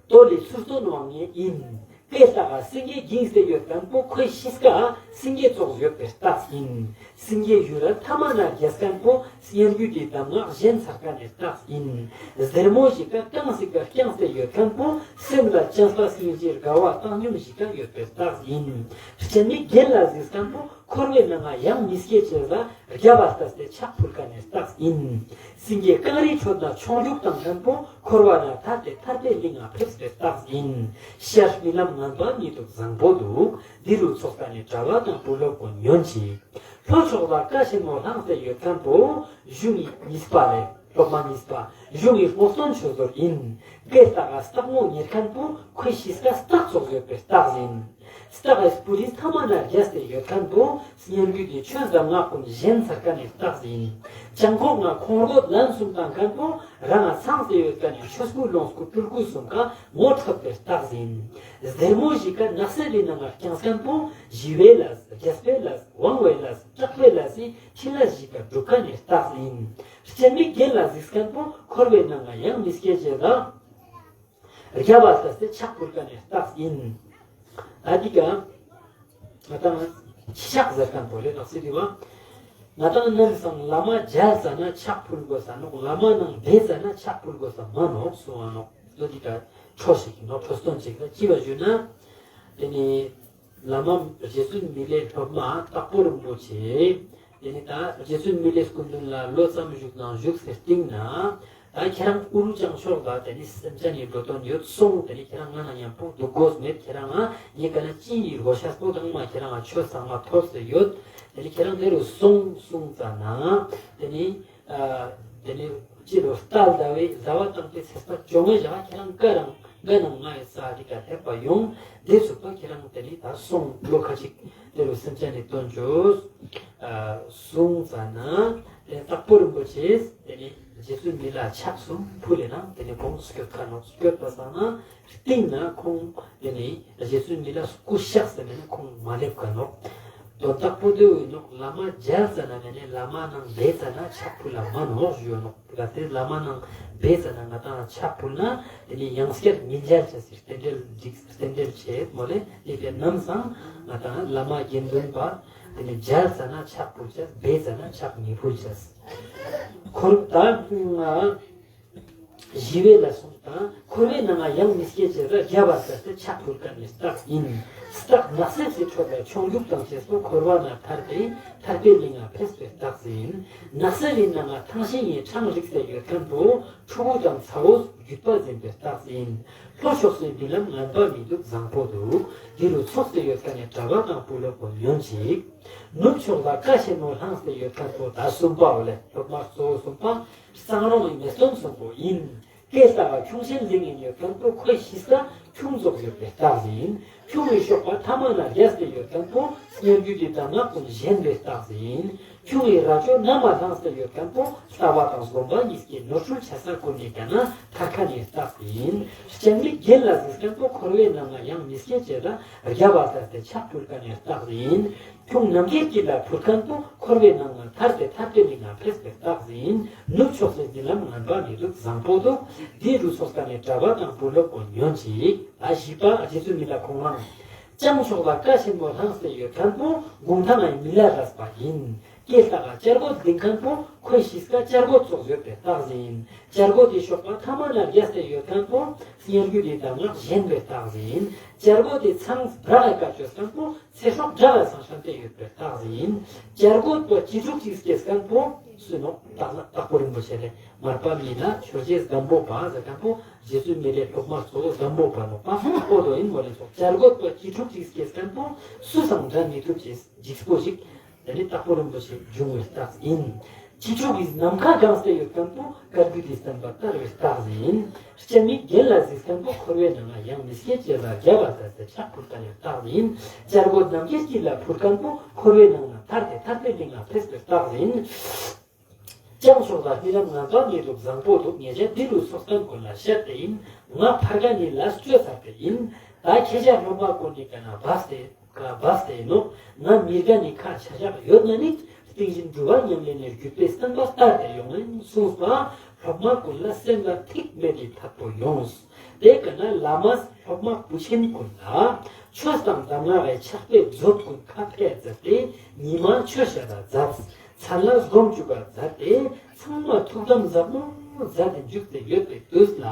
རྟོག་ལི་ཚུར་སྟོན་དབང་ངེ་ཡིན། སྐད་ལྟ་ག་སེང་གེ་འགྱིང་སྟེ་ཡོད་མཁན་པོ་ཁོའི་གཤིས་ཀ་སེང་གེ་ཙོགས་ཡོད་པའི་རྟགས་ཡིན། སེང་གེ་ཡུ་ར་ཐ་མ་ན་རྒྱས་མཁན་པོ་སྙན་བརྒྱུད་དེ་གདམས་ངག་གཞན་ཚར་མཁན་ནི་རྟགས་ཡིན། སྡེར་མོ་ཞིག་ག་རྐང་ཞིག་ག་རྐྱང་སྟེ་ཡོད་མཁན་པོ་སེམས་ལ་བྱམས་པ་སྙིང་རྗེ་དགའ་བ་བཏང་སྙོམས་ཞིག་ག་ཡོད་པའི་རྟགས་ཡིན། སྤྱན་ནི་རྒྱན་ལ་གཟིགས་མཁན་པོ་འཁོར་བའི་ནང་ང་ཡང་མི་སྐྱེ་ཅེས་ལ་རྒྱབ་པ་ལྟ་སྟེ་ཕྱག་ཕུལ་མཁན་ནི་རྟགས་ཡིན། སེང་གེ་རྐང་རིའི་ཁྲོད་ན་མཆོང་རྒྱུག་བཏང་མཁན་པོ་འཁོར་བ་ན་ཐར་ཏེ་ཐར་པའི་གླིང་ང་ཕེབས་པའི་རྟགས་ཡིན། ཤར་རྨི་ལམ་ངན་པ་མི་འདུག་བཟང་པོ་འདུག་འདི་རུ་ཚོགས་པ་ནི་གྲྭ་པ་དང་བུ་སློབ་ཀུན་ཉོན་ཅིག་ལྷོ་ཕྱོགས་ལ་ཀ་ཆེན་མོ་ལྷང་སྟེ་ཡོད་མཁན་པོ་གཞུང་གི་གཉིས་པ་ལེ། སློབ་མ་གཉིས་པ། གཞུང་གི་སྔོག་སྟོན་ཆོས་རྡོར་ཡིན། སྐད་ལྟ་ག་སྟག་མོ་ཉལ་མཁན་པོ་ཁོའི་གཤིས་ཀ་སྟག་ཙོགས་ཡོད་པའི་རྟགས་ཡིན། སྟག་གི་སྤུ་རིས་ཐ་མ་ན་རྒྱས་ཏེ་ཡོད་མཁན་པོ་སྙན་བརྒྱུད་དེ་ཆོས་གདམས་ངག་ཀུན་གཞན་ཚར་མཁན་ནི་རྟགས་ཡིན། བྱང་ཁོག་ན་ཁོང་རྒོད་ལན་གསུམ་བཏང་མཁན་པོ་རང་ང་ཚང་སྟེ་ཡོད་མཁན་ནི་ཆོས་སྐུ་ལོངས་སྐུ་སྤྲུལ་སྐུ་གསུམ་ཀ་ངོ་འཕྲོད་པའི་རྟགས་ཡིན། སྡེར་མོ་ཞིག་ག་ནགས་ཚལ་ལི་ནང་ང་རྐྱང་མཁན་པོ་ཞི་བའི་ལས་རྒྱས་པའི་ལས་དབང་བའི་ལས་སྐྲག་པའི་ལས་སི་ཕྲིན་ལས་ཞིག་ག་སྒྲུབ་མཁན་ནི་རྟགས་ཡིན། སྤྱན་ནི་རྒྱན་ལ་གཟིགས་མཁན་པོ་འཁོར་བའི་ནང་ང་ཡང་མི་སྐྱེ་ཅེས་ལ་རྒྱབ་པ་ལྟ་སྟེ་ཕྱག་ཕུལ་མཁན་ནི་རྟགས་ཡིན། ད་འདི་ག་ང་དང་ཕྱག་ཟེར་མཁན་པོ་ལེ་རྟགས་སི་འདི་བ། ང་དང་ནམ་སང་བླ་མ་མཇལ་ཙ་ན་ཕྱག་ཕུལ་དགོས་ས་ནོག་བླ་མ་ནང་བསྡད་ཙ་ན་ཕྱག་ཕུལ་དགོས་ས་མ་ནོག་གསུང་བ་ནོག་དོ་འདི་ག་འཕྲོ་ཞིག་ཡིན་ནོག་འཕྲོ་སྟོན་ཅིག་ལ་ཅི་བ་ཞུ་ན། དེ་ནི་བླ་མ་རྗེ་བཙུན་མི་ལའི་སློབ་མ་དྭགས་པོ་རིན་པོ་ཆེ། དེ་ནི་ད་རྗེ་བཙུན་མི་ལའི་སྐུ་མདུན་ལ་ལོ་ཙམ་བཞུགས་དང་བཞུགས་སའི་སྟེང་ན། ད་ཁྱེད་རང་ཨུ་རུ་ལྕང་ཕྱོགས་ལ་དེ་ནི་སེམས་ཅན་ནི་འགྲོ་དོན་ཡོད་སོང་། དེ་ནི་ཁྱེད་རང་ང་ན་མཉམ་པོ་འདུག་དགོས་མེད། ཁྱེད་རང་ང་ངའི་ཀ་ན་ཅི་ཡི་རོ་ཤ་སྤོ་དང་མ་ཁྱེད་རང་ང་ཆོས་ཚང་མ་ཐོབ་སྟེ་ཡོད། དེ་ནི་ཁྱེད་རང་དེ་རུ་སོང་གསུངས་ཙ་ན། དེ་ནི་ཨ་དེ་ནི་ཅི་རུ་རྟ་ཟླ་བའི་ཟླ་བ་དང་པོའི་ཚེས་པ་བཅོ་ལྔའི་ཞག་ཁྱེད་རང་ཀ་རང་ཀ་ནང་ང་ཡི་ས་འདི་ཀ་ཐེབས་པ་ཡོང་། དེ་ཚུགས་པ་ཁྱེད་རང་དེ་ནི་ད་སོང་ལོ་ཁ་ཅིག་དེ་རུ་སེམས་ཅན་ནི་དོན་བྱོས། ཨ་གསུངས་ཙ་ན་དེ་ནི་དྭགས་པོ་རིན་པོ་ཆེས་དེ་ནི་རྗེ་བཙུན་མི་ལ་ཕྱག་གསུམ་ཕུལ་ལེ་ན་དེ་ནི་ཁོང་སྐྱོད་ཁ་ནོག་སྐྱོད་པ་སང་ན། སྟིང་ན་ཁོང་དེ་ནི་རྗེ་བཙུན་མི་ལ་སྐུ་གཤེགས་ཟེར་ནས་ཁོང་མ་སླེབས་ཀ་ནོག་དོན་དག་པོ་དེ་ཡིན་ནོག་བླ་མ་མཇལ་ཙ་ན་དེ་ནི་བླ་མ་ནང་བསྡད་ཙ་ན་ཕྱག་ཕུལ་ལ་མ་ནོག་ཞུ་ཡོད་ནོག་གལ་ཏེ་བླ་མ་ནང་བསྡད་ཙ་ན་ང་དང་ཕྱག་ཕུལ་ན་དེ་ནི་ཡང་སྐྱར་མི་མཇལ་ཅེས་སི་རྟེན་འབྲེལ་འགྲིག་རྟེན་འབྲེལ་བྱེད་མོ་ལེ། དེ་ནི་ནམ་སང་ང་དང་བླ་མ་དགེ་འདུན་པ་དེ་ནི་མཇལ་ཙ་ན་ཕྱག་ཕུལ་ཅེས། བསྡད་ཙ་ན་ཕྱག་མི་ཕུལ་ཅེས། འཁོར་ད་ང་ཞི་བའི་ལ་སོང་དང་འཁོར་བའི་ནང་ང་ཡང་མི་སྐྱེ་ཅེས་ལ་རྒྱབ་པ་ལྟ་སྟེ་ཕྱག་ཕུལ་མཁན་ནི་རྟགས་ཡིན། སྟག་ནགས་གསེབ་སི་ཁྲོད་ལ་མཆོང་རྒྱུག་དང་བཅས་པོ་འཁོར་བ་ན་ཐར་ཏེ་ཐར་པའི་གླིང་ང་ཕེབས་པའི་རྟགས་ཡིན། ནགས་གསེབ་ཡིན་ནང་ང་ཐང་ཤིང་ངི་འཕྲང་རིག་སྟེ་ཡོད་མཁན་པོ་ཕྲུ་གུ་དང་ཚ་བོ་བརྒྱུད་པ་འཛིན་པའི་རྟགས་ཡིན། ལྷོ་ཕྱོགས་སུ་རྨི་ལམ་ངན་པ་མི་འདུག་བཟང་པོ་འདུག་འདི་རུ་ཚོགས་སུ་ཡོད་མཁན་ནི་གྲྭ་པ་དང་བུ་སློབ་པོ་ཉོན་ཅིག་ནུབ་ཕྱོགས་ལ་ཀ་ཆེན་མོ་ལྷང་སྟེ་ཡོད་མཁན་པོ་ད་གསུམ་པའོ་ལེ། སློབ་མ་གཙོ་བོ་གསུམ་པ། གཙང་རོང་ངི་མེ་སྟོན་གསུམ་པོ་ཡིན། སྐད་ལྟ་བ་ཁྱུང་ཆེན་གླིང་ངི་ཡོད་མཁན་པོ་ཁོའི་གཤིས་ཀ་ཁྱུང་ཙོགས་ཡོད་པའི་རྟགས་ཡིན། ཁྱུང་ངི་གཤོག་པ་ཐ་མ་ན་རྒྱས་ཏེ་ཡོད་མཁན་པོ་སྙན་བརྒྱུད་དེ་གདམས་ངག་ཀུན་གཞན་པའི་རྟགས་ཡིན། ཁྱུང་ངི་རྭ་ཅོ་ནམ་མ་ལངས་ཏེ་ཡོད་མཁན་པོ་ལྟ་བ་དང་སྒོམ་པ་གཉིས་ཀྱི་ནོར་འཁྲུལ་ཆ་ས་ཀུན་ནི་ཀ་ན་ཐར་མཁན་ནི་རྟགས་ཡིན། སྤྱན་མིག་རྒྱན་ལ་གཟིགས་མཁན་པོ་འཁོར་བའི་ནང་ན་ཡང་མི་སྐྱེ་ཅེས་ལ་རྒྱབ་པ་ལྟ་སྟེ་ཕྱག་ཕུལ་མཁན་ནི་རྟགས་ཡིན། ཁྱུང་རྣམ་རྒྱལ་དཀྱིལ་ལ་འཕུར་མཁན་པོ་འཁོར་བའི་ནང་ན་ཐར་ཏེ་ཐར་པའི་གླིང་ང་ཕེབས་པའི་རྟགས་ཡིན། ནུབ་ཕྱོགས་སུ་རྨི་ལམ་ངན་པ་མི་འདུག་བཟང་པོ་འདུག་འདི་རུ་ཚོགས་མཁན་ནི་གྲྭ་པ་དང་བུ་སློབ་ཀུན་ཉོན་ཅིག་ཨ་བཞི་པ་རྗེ་བཙུན་མི་ལ་ཁོང་རང་། བྱང་ཕྱོགས་ལ་ཀ་ཆེན་པོ་ལྷངས་ཏེ་ཡོད་མཁན་པོ་གུང་ཐང་ངི་མི་ལ་རས་པ་ཡིན། སྐེ་ལྟག་ག་བྱ་རྒོད་ལྡིང་མཁན་པོ་ཁོའི་གཤིས་ཀ་བྱ་རྒོད་ཙོགས་ཡོད་པའི་རྟགས་ཡིན། བྱ་རྒོད་དེ་གཤོག་པ་ཐ་མ་ན་རྒྱས་ཏེ་ཡོད་མཁན་པོ་སྙན་བརྒྱུད་དེ་གདམས་ངག་གཞན་པའི་རྟགས་ཡིན། བྱ་རྒོད་དེ་ཚངས་བྲག་གི་ཀ་བཅོས་མཁན་པོ་ཚེ་སྲོག་བྲག་གི་སང་ཤན་ཏེ་ཡོད་པའི་རྟགས་ཡིན། བྱ་རྒོད་པོ་གྱི་ཕྲུག་ཅིག་སྐྱེས་མཁན་པོ་སུ་ནོག་དྭགས་ལ་དྭགས་པོ་རིན་པོ་ཆེ་རེད། མར་པ་མི་ལ་ཆོས་རྗེ་སྒམ་པོ་པ་ཟེར་མཁན་པོ་རྗེ་བཙུན་མི་ལའི་སློབ་མ་གཙོ་བོ་སྒམ་པོ་པ་ནོག་པ་ཨོ་དོ་ཡིན་མོ་ལེ་ཚོགས། བྱ་རྒོད་པོ་གྱི་ཕྲུག་ཅིག་སྐྱེས་མཁན་པོ་སུ་སང་འདྲ་མི་ཐུབ་ཅེས་འཇིགས་པོ་ཞིག་དེ་ནི་དྭགས་པོ་རིན་པོ་ཆེ་འབྱུང་བའི་རྟགས་ཡིན། གྱི་ཕྲུག་གི་ནམ་མཁའ་གང་སྟེ་ཡོད་མཁན་པོ་བཀའ་བརྒྱུད་དེ་བསྟན་པ་དར་བའི་རྟགས་ཡིན། སྤྱན་མིག་རྒྱན་ལ་གཟིགས་མཁན་པོ་འཁོར་བའི་ནང་ན་ཡང་མི་སྐྱེ་ཅེས་ལ་རྒྱབ་པ་ལྟ་སྟེ་ཕྱག་ཕུལ་མཁན་ནི་རྟགས་ཡིན། བྱ་རྒོད་རྣམ་རྒྱལ་དཀྱིལ་ལ་འཕུར་མཁན་པོ་འཁོར་བའི་ནང་ན་ཐར་ཏེ་ཐར་པའི་གླིང་ང་ཕེབས་པའི་རྟགས་ཡིན། བྱང་ཕྱོགས་ལ་རྨི་ལམ་ངན་པ་མི་འདུག་བཟང་པོ་འདུག་ཉེ་ཆར་འདི་རུ་ཚོགས་མཁན་ཀུན་ལ་བཤད་དེ་ཡིན། ང་ཕར་ག་ནི་ལ་སྤྱོད་ཚར་ཏེ་ཡིན། ད་ཁྱེད་ཅག་སློབ་མ་ཀུན་ནི་ཀ་ན་བབས་ཏེ་ཀ་བབས་ཏེ་ཡིན་ནོག་ང་མི་དགའ་ནི་ཁ་ཆ་ཆག་ཡོད་ན་ནི་རྟེན་ཅིང་འབྲེལ་བ་ཉམས་ལེན་ནི་བརྒྱུད་པའི་བསྟན་པ་དར་ཏེ་ཡོང་ངིན་གསུངས་པ། སློབ་མ་ཀུན་ལ་སེམས་ལ་ཐིག་མེད་དེ་ཐད་པོ་ཡོངས། དེ་ཀ་ན་བླ་མ་སློབ་མ་བུ་ཆེན་ཀུན་ལ་ཆོས་དང་གདམས་ངག་གི་ཕྱག་དཔེ་མཛོད་ཀུན་ཁ་ཕྱེ་མཛད་དེ་ཉི་མ་ཆོས་བཤད་ལ་མཛད། མཚན་ལ་སྒོམ་བཅུག་པ་མཛད་དེ་ཚང་མ་ཐུགས་དམ་ཟབ་མོ་མཛད་དེ་འཇུག་སྟེ་ཡོད་པའི་དུས་ལ།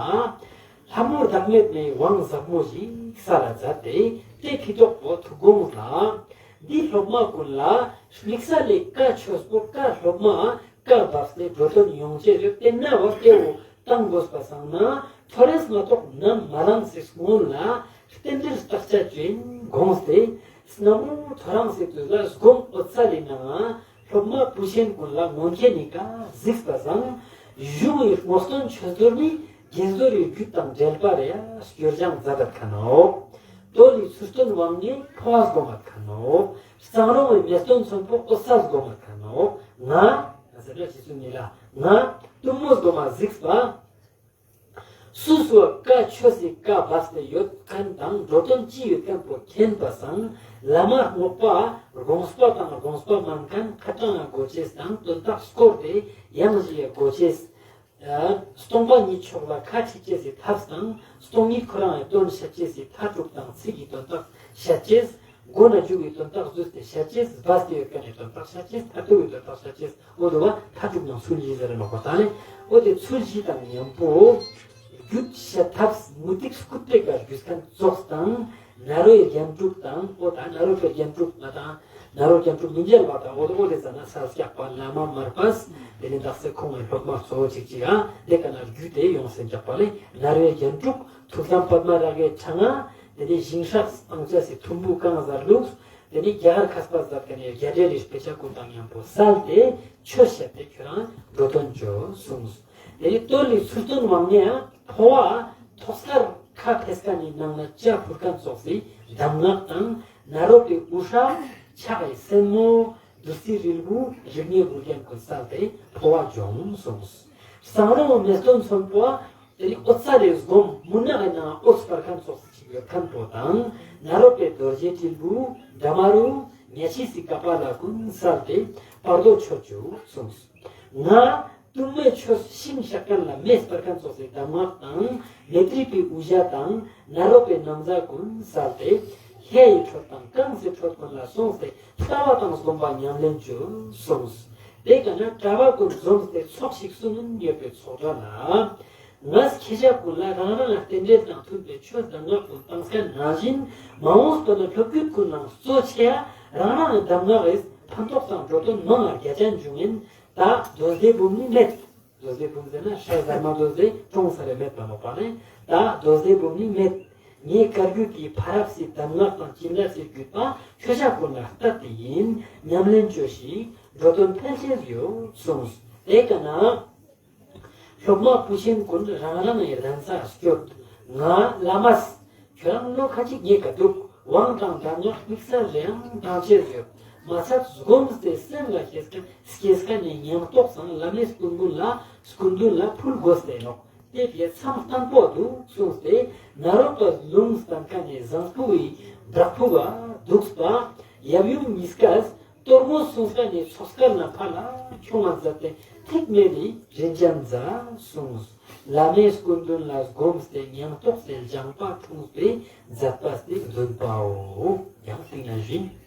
ལྷ་མོ་བདག་མེད་མའི་དབང་ཟབ་མོ་ཞིག་ས་ལ་མཛད་དེ་དེ་ཕི་ཏོག་པོ་ཐུགས་དགོངས་ལ། འདི་སློབ་མ་ཀུན་ལ་དམིགས་བསལ་ལས་བཀའ་ཆོས་པོ་བཀའ་སློབ་མ་བཀའ་བབས་ཏེ་འགྲོ་དོན་ཡོང་ཅེས་རེད། དེ་ན་བ་སྐྱེ་བོ་བཏང་དགོས་པ་སང་ན་ཐོ་རེས་མ་གཏོགས་ནམ་མ་ལངས་སི་སྔོན་ལ་རྟེན་འབྲེལ་བརྟག་དཔྱད་ཅན་དགོངས་ཏེ་སྔ་མོ་ཐོ་རངས་སི་དུས་ལ་སྒོམ་འོད་གསལ་ལི་ནང་སློབ་མ་བུ་ཆེན་ཀུན་ལ་མངོན་མཁྱེན་ནི་ཀ་གཟིགས་པ་སང་གཞུང་ངི་དངོས་སྟོན་ཆོས་རྡོར་ནི་དགེ་ཟོར་རི་རྒྱུད་དང་འབྲེལ་པ་རེ་ཡ་སྐྱོར་སྦྱང་མཛད་ད་ཁ་ནོག་རྡོ་ལི་ཚུལ་སྟོན་དབང་ངེ་འཕོ་བ་སྒོམ་མ་ཁ་ནོག་གཙང་རོང་ངི་མེ་སྟོན་ཚོན་པོ་འོད་གསལ་སྒོམ་མ་ཁ་ནོག་ང་ང་ཟེར་ན་རྗེ་བཙུན་མི་ལ་ང་གཏུམ་མོ་སྒོམ་མ་གཟིགས་པ། སུ་སུ་བཀའ་ཆོས་སི་བཀའ་བབས་ཏེ་ཡོད་མཁན་དང་འགྲོ་དོན་ཅི་ཡོད་མཁན་པོ་མཁྱེན་པ་སང་བླ་མ་རྙོག་པ་དགོངས་པ་དང་དགོངས་པ་མན་མཁན་ཁ་དྲང་ང་གོ་ཅེས་དང་དོན་དག་སྐོར་དེ་ཡང་ཞིག་ཡ་གོ་ཅེས། སྟོང་པ་ཉིད་ཕྱོགས་ལ་ཁ་ཁྲིད་ཅེས་སི་ཐབས་དང་སྟོང་ཉིད་ཁོ་རང་ངི་དོན་བཤད་ཅེས་སི་མཐའ་དྲུག་དང་ཚིག་གི་དོན་དག་བཤད་ཅེས། མགོ་ན་མཇུག་གི་དོན་དག་བཟོས་ཏེ་བཤད་ཅེས། སྦས་ཏེ་ཡོད་མཁན་ནི་དོན་དག་བཤད་ཅེས། མཐར་ཐུག་གི་དོན་དག་བཤད་ཅེས། འོ་དོ་བ་མཐའ་དྲུག་ནང་ཚུལ་བཞི་ཟེར་ནོག་པ་ད་ལེ། འོ་དེ་ཚུལ་བཞི་དང་མཉམ་པོ་རྒྱུད་བཤད་ཐབས་མུ་སྟེགས་སྐུད་པའི་ཀ་རྒྱུད་མཁན་ཙོགས་དང་ནཱ་རོའི་རྒྱན་དྲུག་དང་འོ་ད་ནཱ་རོ་པའི་རྒྱན་དྲུག་ང་དང་ནཱ་རོ་རྒྱན་དྲུག་མི་མཇལ་བ་དང་འོ་དོ་འོ་དེ་ཙ་ན་ས་སྐྱག་པ་བླ་མ་མར་པས་དེ་ནི་དག་ས་ཁོང་ངི་སློབ་མ་གཙོ་བོ་ཅིག་ཅིག་ཨ་དེ་ཀ་ན་རྒྱུད་དེ་ཡོངས་སེ་འཇགས་པ་ལེ། ནཱ་རོའི་རྒྱན་དྲུག་ཐུགས་དམ་པདྨ་རཱ་གའི་ཕྲེང་ང་། དེ་ནས་ཞིང་སྲབ་སྤང་བྱ་སི་ཐུམ་བུ་བཀང་ཟ་ལུགས། དེ་ནས་རྒྱ་གར་མཁས་པ་ཟབ་ཀ་ནས་རྒྱ་འགྲེལ་ལི་དཔེ་ཆ་ཀུན་དང་མཉམ་པོ་སལ་ཏེ་ཆོས་བཤད་དེ་ཁྱོད་རང་འགྲོ་དོན་བྱོས་གསུངས། དེ་ནས་རྡོ་ལི་ཚུལ་སྟོན་དབང་ངེ་ཡང་འཕོ་བ་ཐོག་སར་ཁ་ཕེས་ཀ་ནི་ནང་ན་བྱ་འཕུར་མཁན་ཙོགས་སི་གདམས་ངག་དང་ནཱ་རོ་པའི་དབུ་སྐྲ་ཕྱག་གི་སེན་མོ་བདུད་རྩིའི་རིལ་བུ་རིགས་ལྔའི་བུ་རྒྱན་ཀུན་སལ་ཏེ་འཕོ་བ་སྦྱོངས་གསུངས། གཙང་རོང་མེ་སྟོན་ཚོན་པོ་དེ་ནི་འོད་གསལ་ལི་སྒོམ་མུན་ནག་གི་ནང་འོད་སྤར་མཁན་ཙོགས་ཤིག་ཡོད་མཁན་པོ་དང་ནཱ་རོ་པའི་རྡོ་རྗེ་དྲིལ་བུ་དྲ་མ་རུ་ཉ་ཕྱིས་སི་ཀ་པཱ་ལ་ཀུན་སལ་ཏེ་བར་དོ་ཆོད་བཅུག་གསུངས། ང་གཏུམ་མོའི་ཆོས་ཤིང་བཤགས་མཁན་ལ་མེ་སྤར་མཁན་ཙོགས་སི་གདམས་ངག་དང་མཻ་ཏྲི་པའི་དབུ་ཞྭ་དང་ནཱ་རོ་པའི་ན་བཟའ་ཀུན་སལ་ཏེ་ལྷའི་ཁྲོད་དང་གངས་སི་ཁྲོད་ཀུན་ལ་སོང་སྟེ་ལྟ་བ་དང་སྒོམ་པ་ཉམས་ལེན་བཅོས་གསུངས། དེ་ཀ་ན་གྲྭ་པ་ཀུན་འཛོམས་ཏེ་ཚོགས་ཤིག་གསུང་ཡོད་པའི་ཚོགས་གྲྭ་ལ། ངས་ཁྱེད་ཅག་ཀུན་ལ་རང་རང་རྟེན་འབྲེལ་དང་མཐུན་པའི་ཆོས་གདམས་ངག་ཀུན་བཏང་མཁན་ནང་བཞིན་མ་འོངས་པ་ན་སློབ་རྒྱུད་ཀུན་ནང་གཙོ་ཆེ་ཡ་རང་རང་གི་གདམས་ངག་གིས་ཕན་ཐོགས་དང་འགྲོ་དོན་མང་ང་རྒྱ་ཆེན་འབྱུང་ངིན། ད་མདོ་སྡེ་འབུམ་ནི་མེད། མདོ་སྡེ་འབུམ་ཟེར་ན་ཤར་ཟར་མ་མདོ་སྡེ་ཀྲོང་ས་རེ་མེད་པ་ནོག་པ་ནི་ད་མདོ་སྡེ་འབུམ་ནི་མེད། ངའི་བཀའ་བརྒྱུད་ཀྱི་ཕ་རབས་སི་གདམས་ངག་དང་བྱིན་རླབས་སི་བརྒྱུད་པ་ཁྱོད་ཅག་ཀུན་ལ་གཏད་དེ་ཡིན། ཉམས་ལེན་བཅོས་ཤིག་འགྲོ་དོན་ཕལ་ཆེར་ཡོད་གསུངས། དེ་ཀ་ན། སློབ་མ་བུ་ཆེན་ཀུན་རང་རང་ངི་གདན་ས་སྐྱོད། ང་བླ་མས། ཁྱོད་རང་ལོ་ཁ་ཅིག་ངའི་ཀ་འདུག་དབང་དང་གདམས་ངག་དམིགས་བསལ་རེའང་བཏང་ཅེས་ཡོད། མ་ཚད་སྒོམས་ཏེ་སེམས་ལ་སྐྱེས་མཁན་སྐྱེས་མཁན་ནི་ཉམས་རྟོགས་སང་བླ་མའི་སྐུ་མདུན་ལ་སྐུ་མདུན་ལ་ཕུལ་དགོས་ཏེ་ནོག། དེ་ཕིའ་མཚམས་བརྟན་པོ་འདུག་གསུངས་ཏེ། ནཱ་རོ་པ་ལུང་བསྟན་མཁན་ནི་བཟང་པོའི་བདག་པོ་བ་འདུག་པ། ཡབ་ཡུམ་གཉིས་ཀས་གཏོར་མོ་གསུངས་མཁན་ནི་ཚོགས་སྐལ་ལ་ཕར་ལ་ཁྱོང་ང་མཛད་དེ་ཐིག་མེད་ནི་རིན་ཅན་མཛད་གསུངས། བླ་མའི་སྐུ་མདུན་ལ་སྒོམས་ཏེ་ཉམས་རྟོགས་ཏེ་སྦྱངས་པ་འཁྲུངས་པའི་མཛད་པ་སྟེ་བདུན་པའོ། ཡང་ཐིག་ན་བཞིན།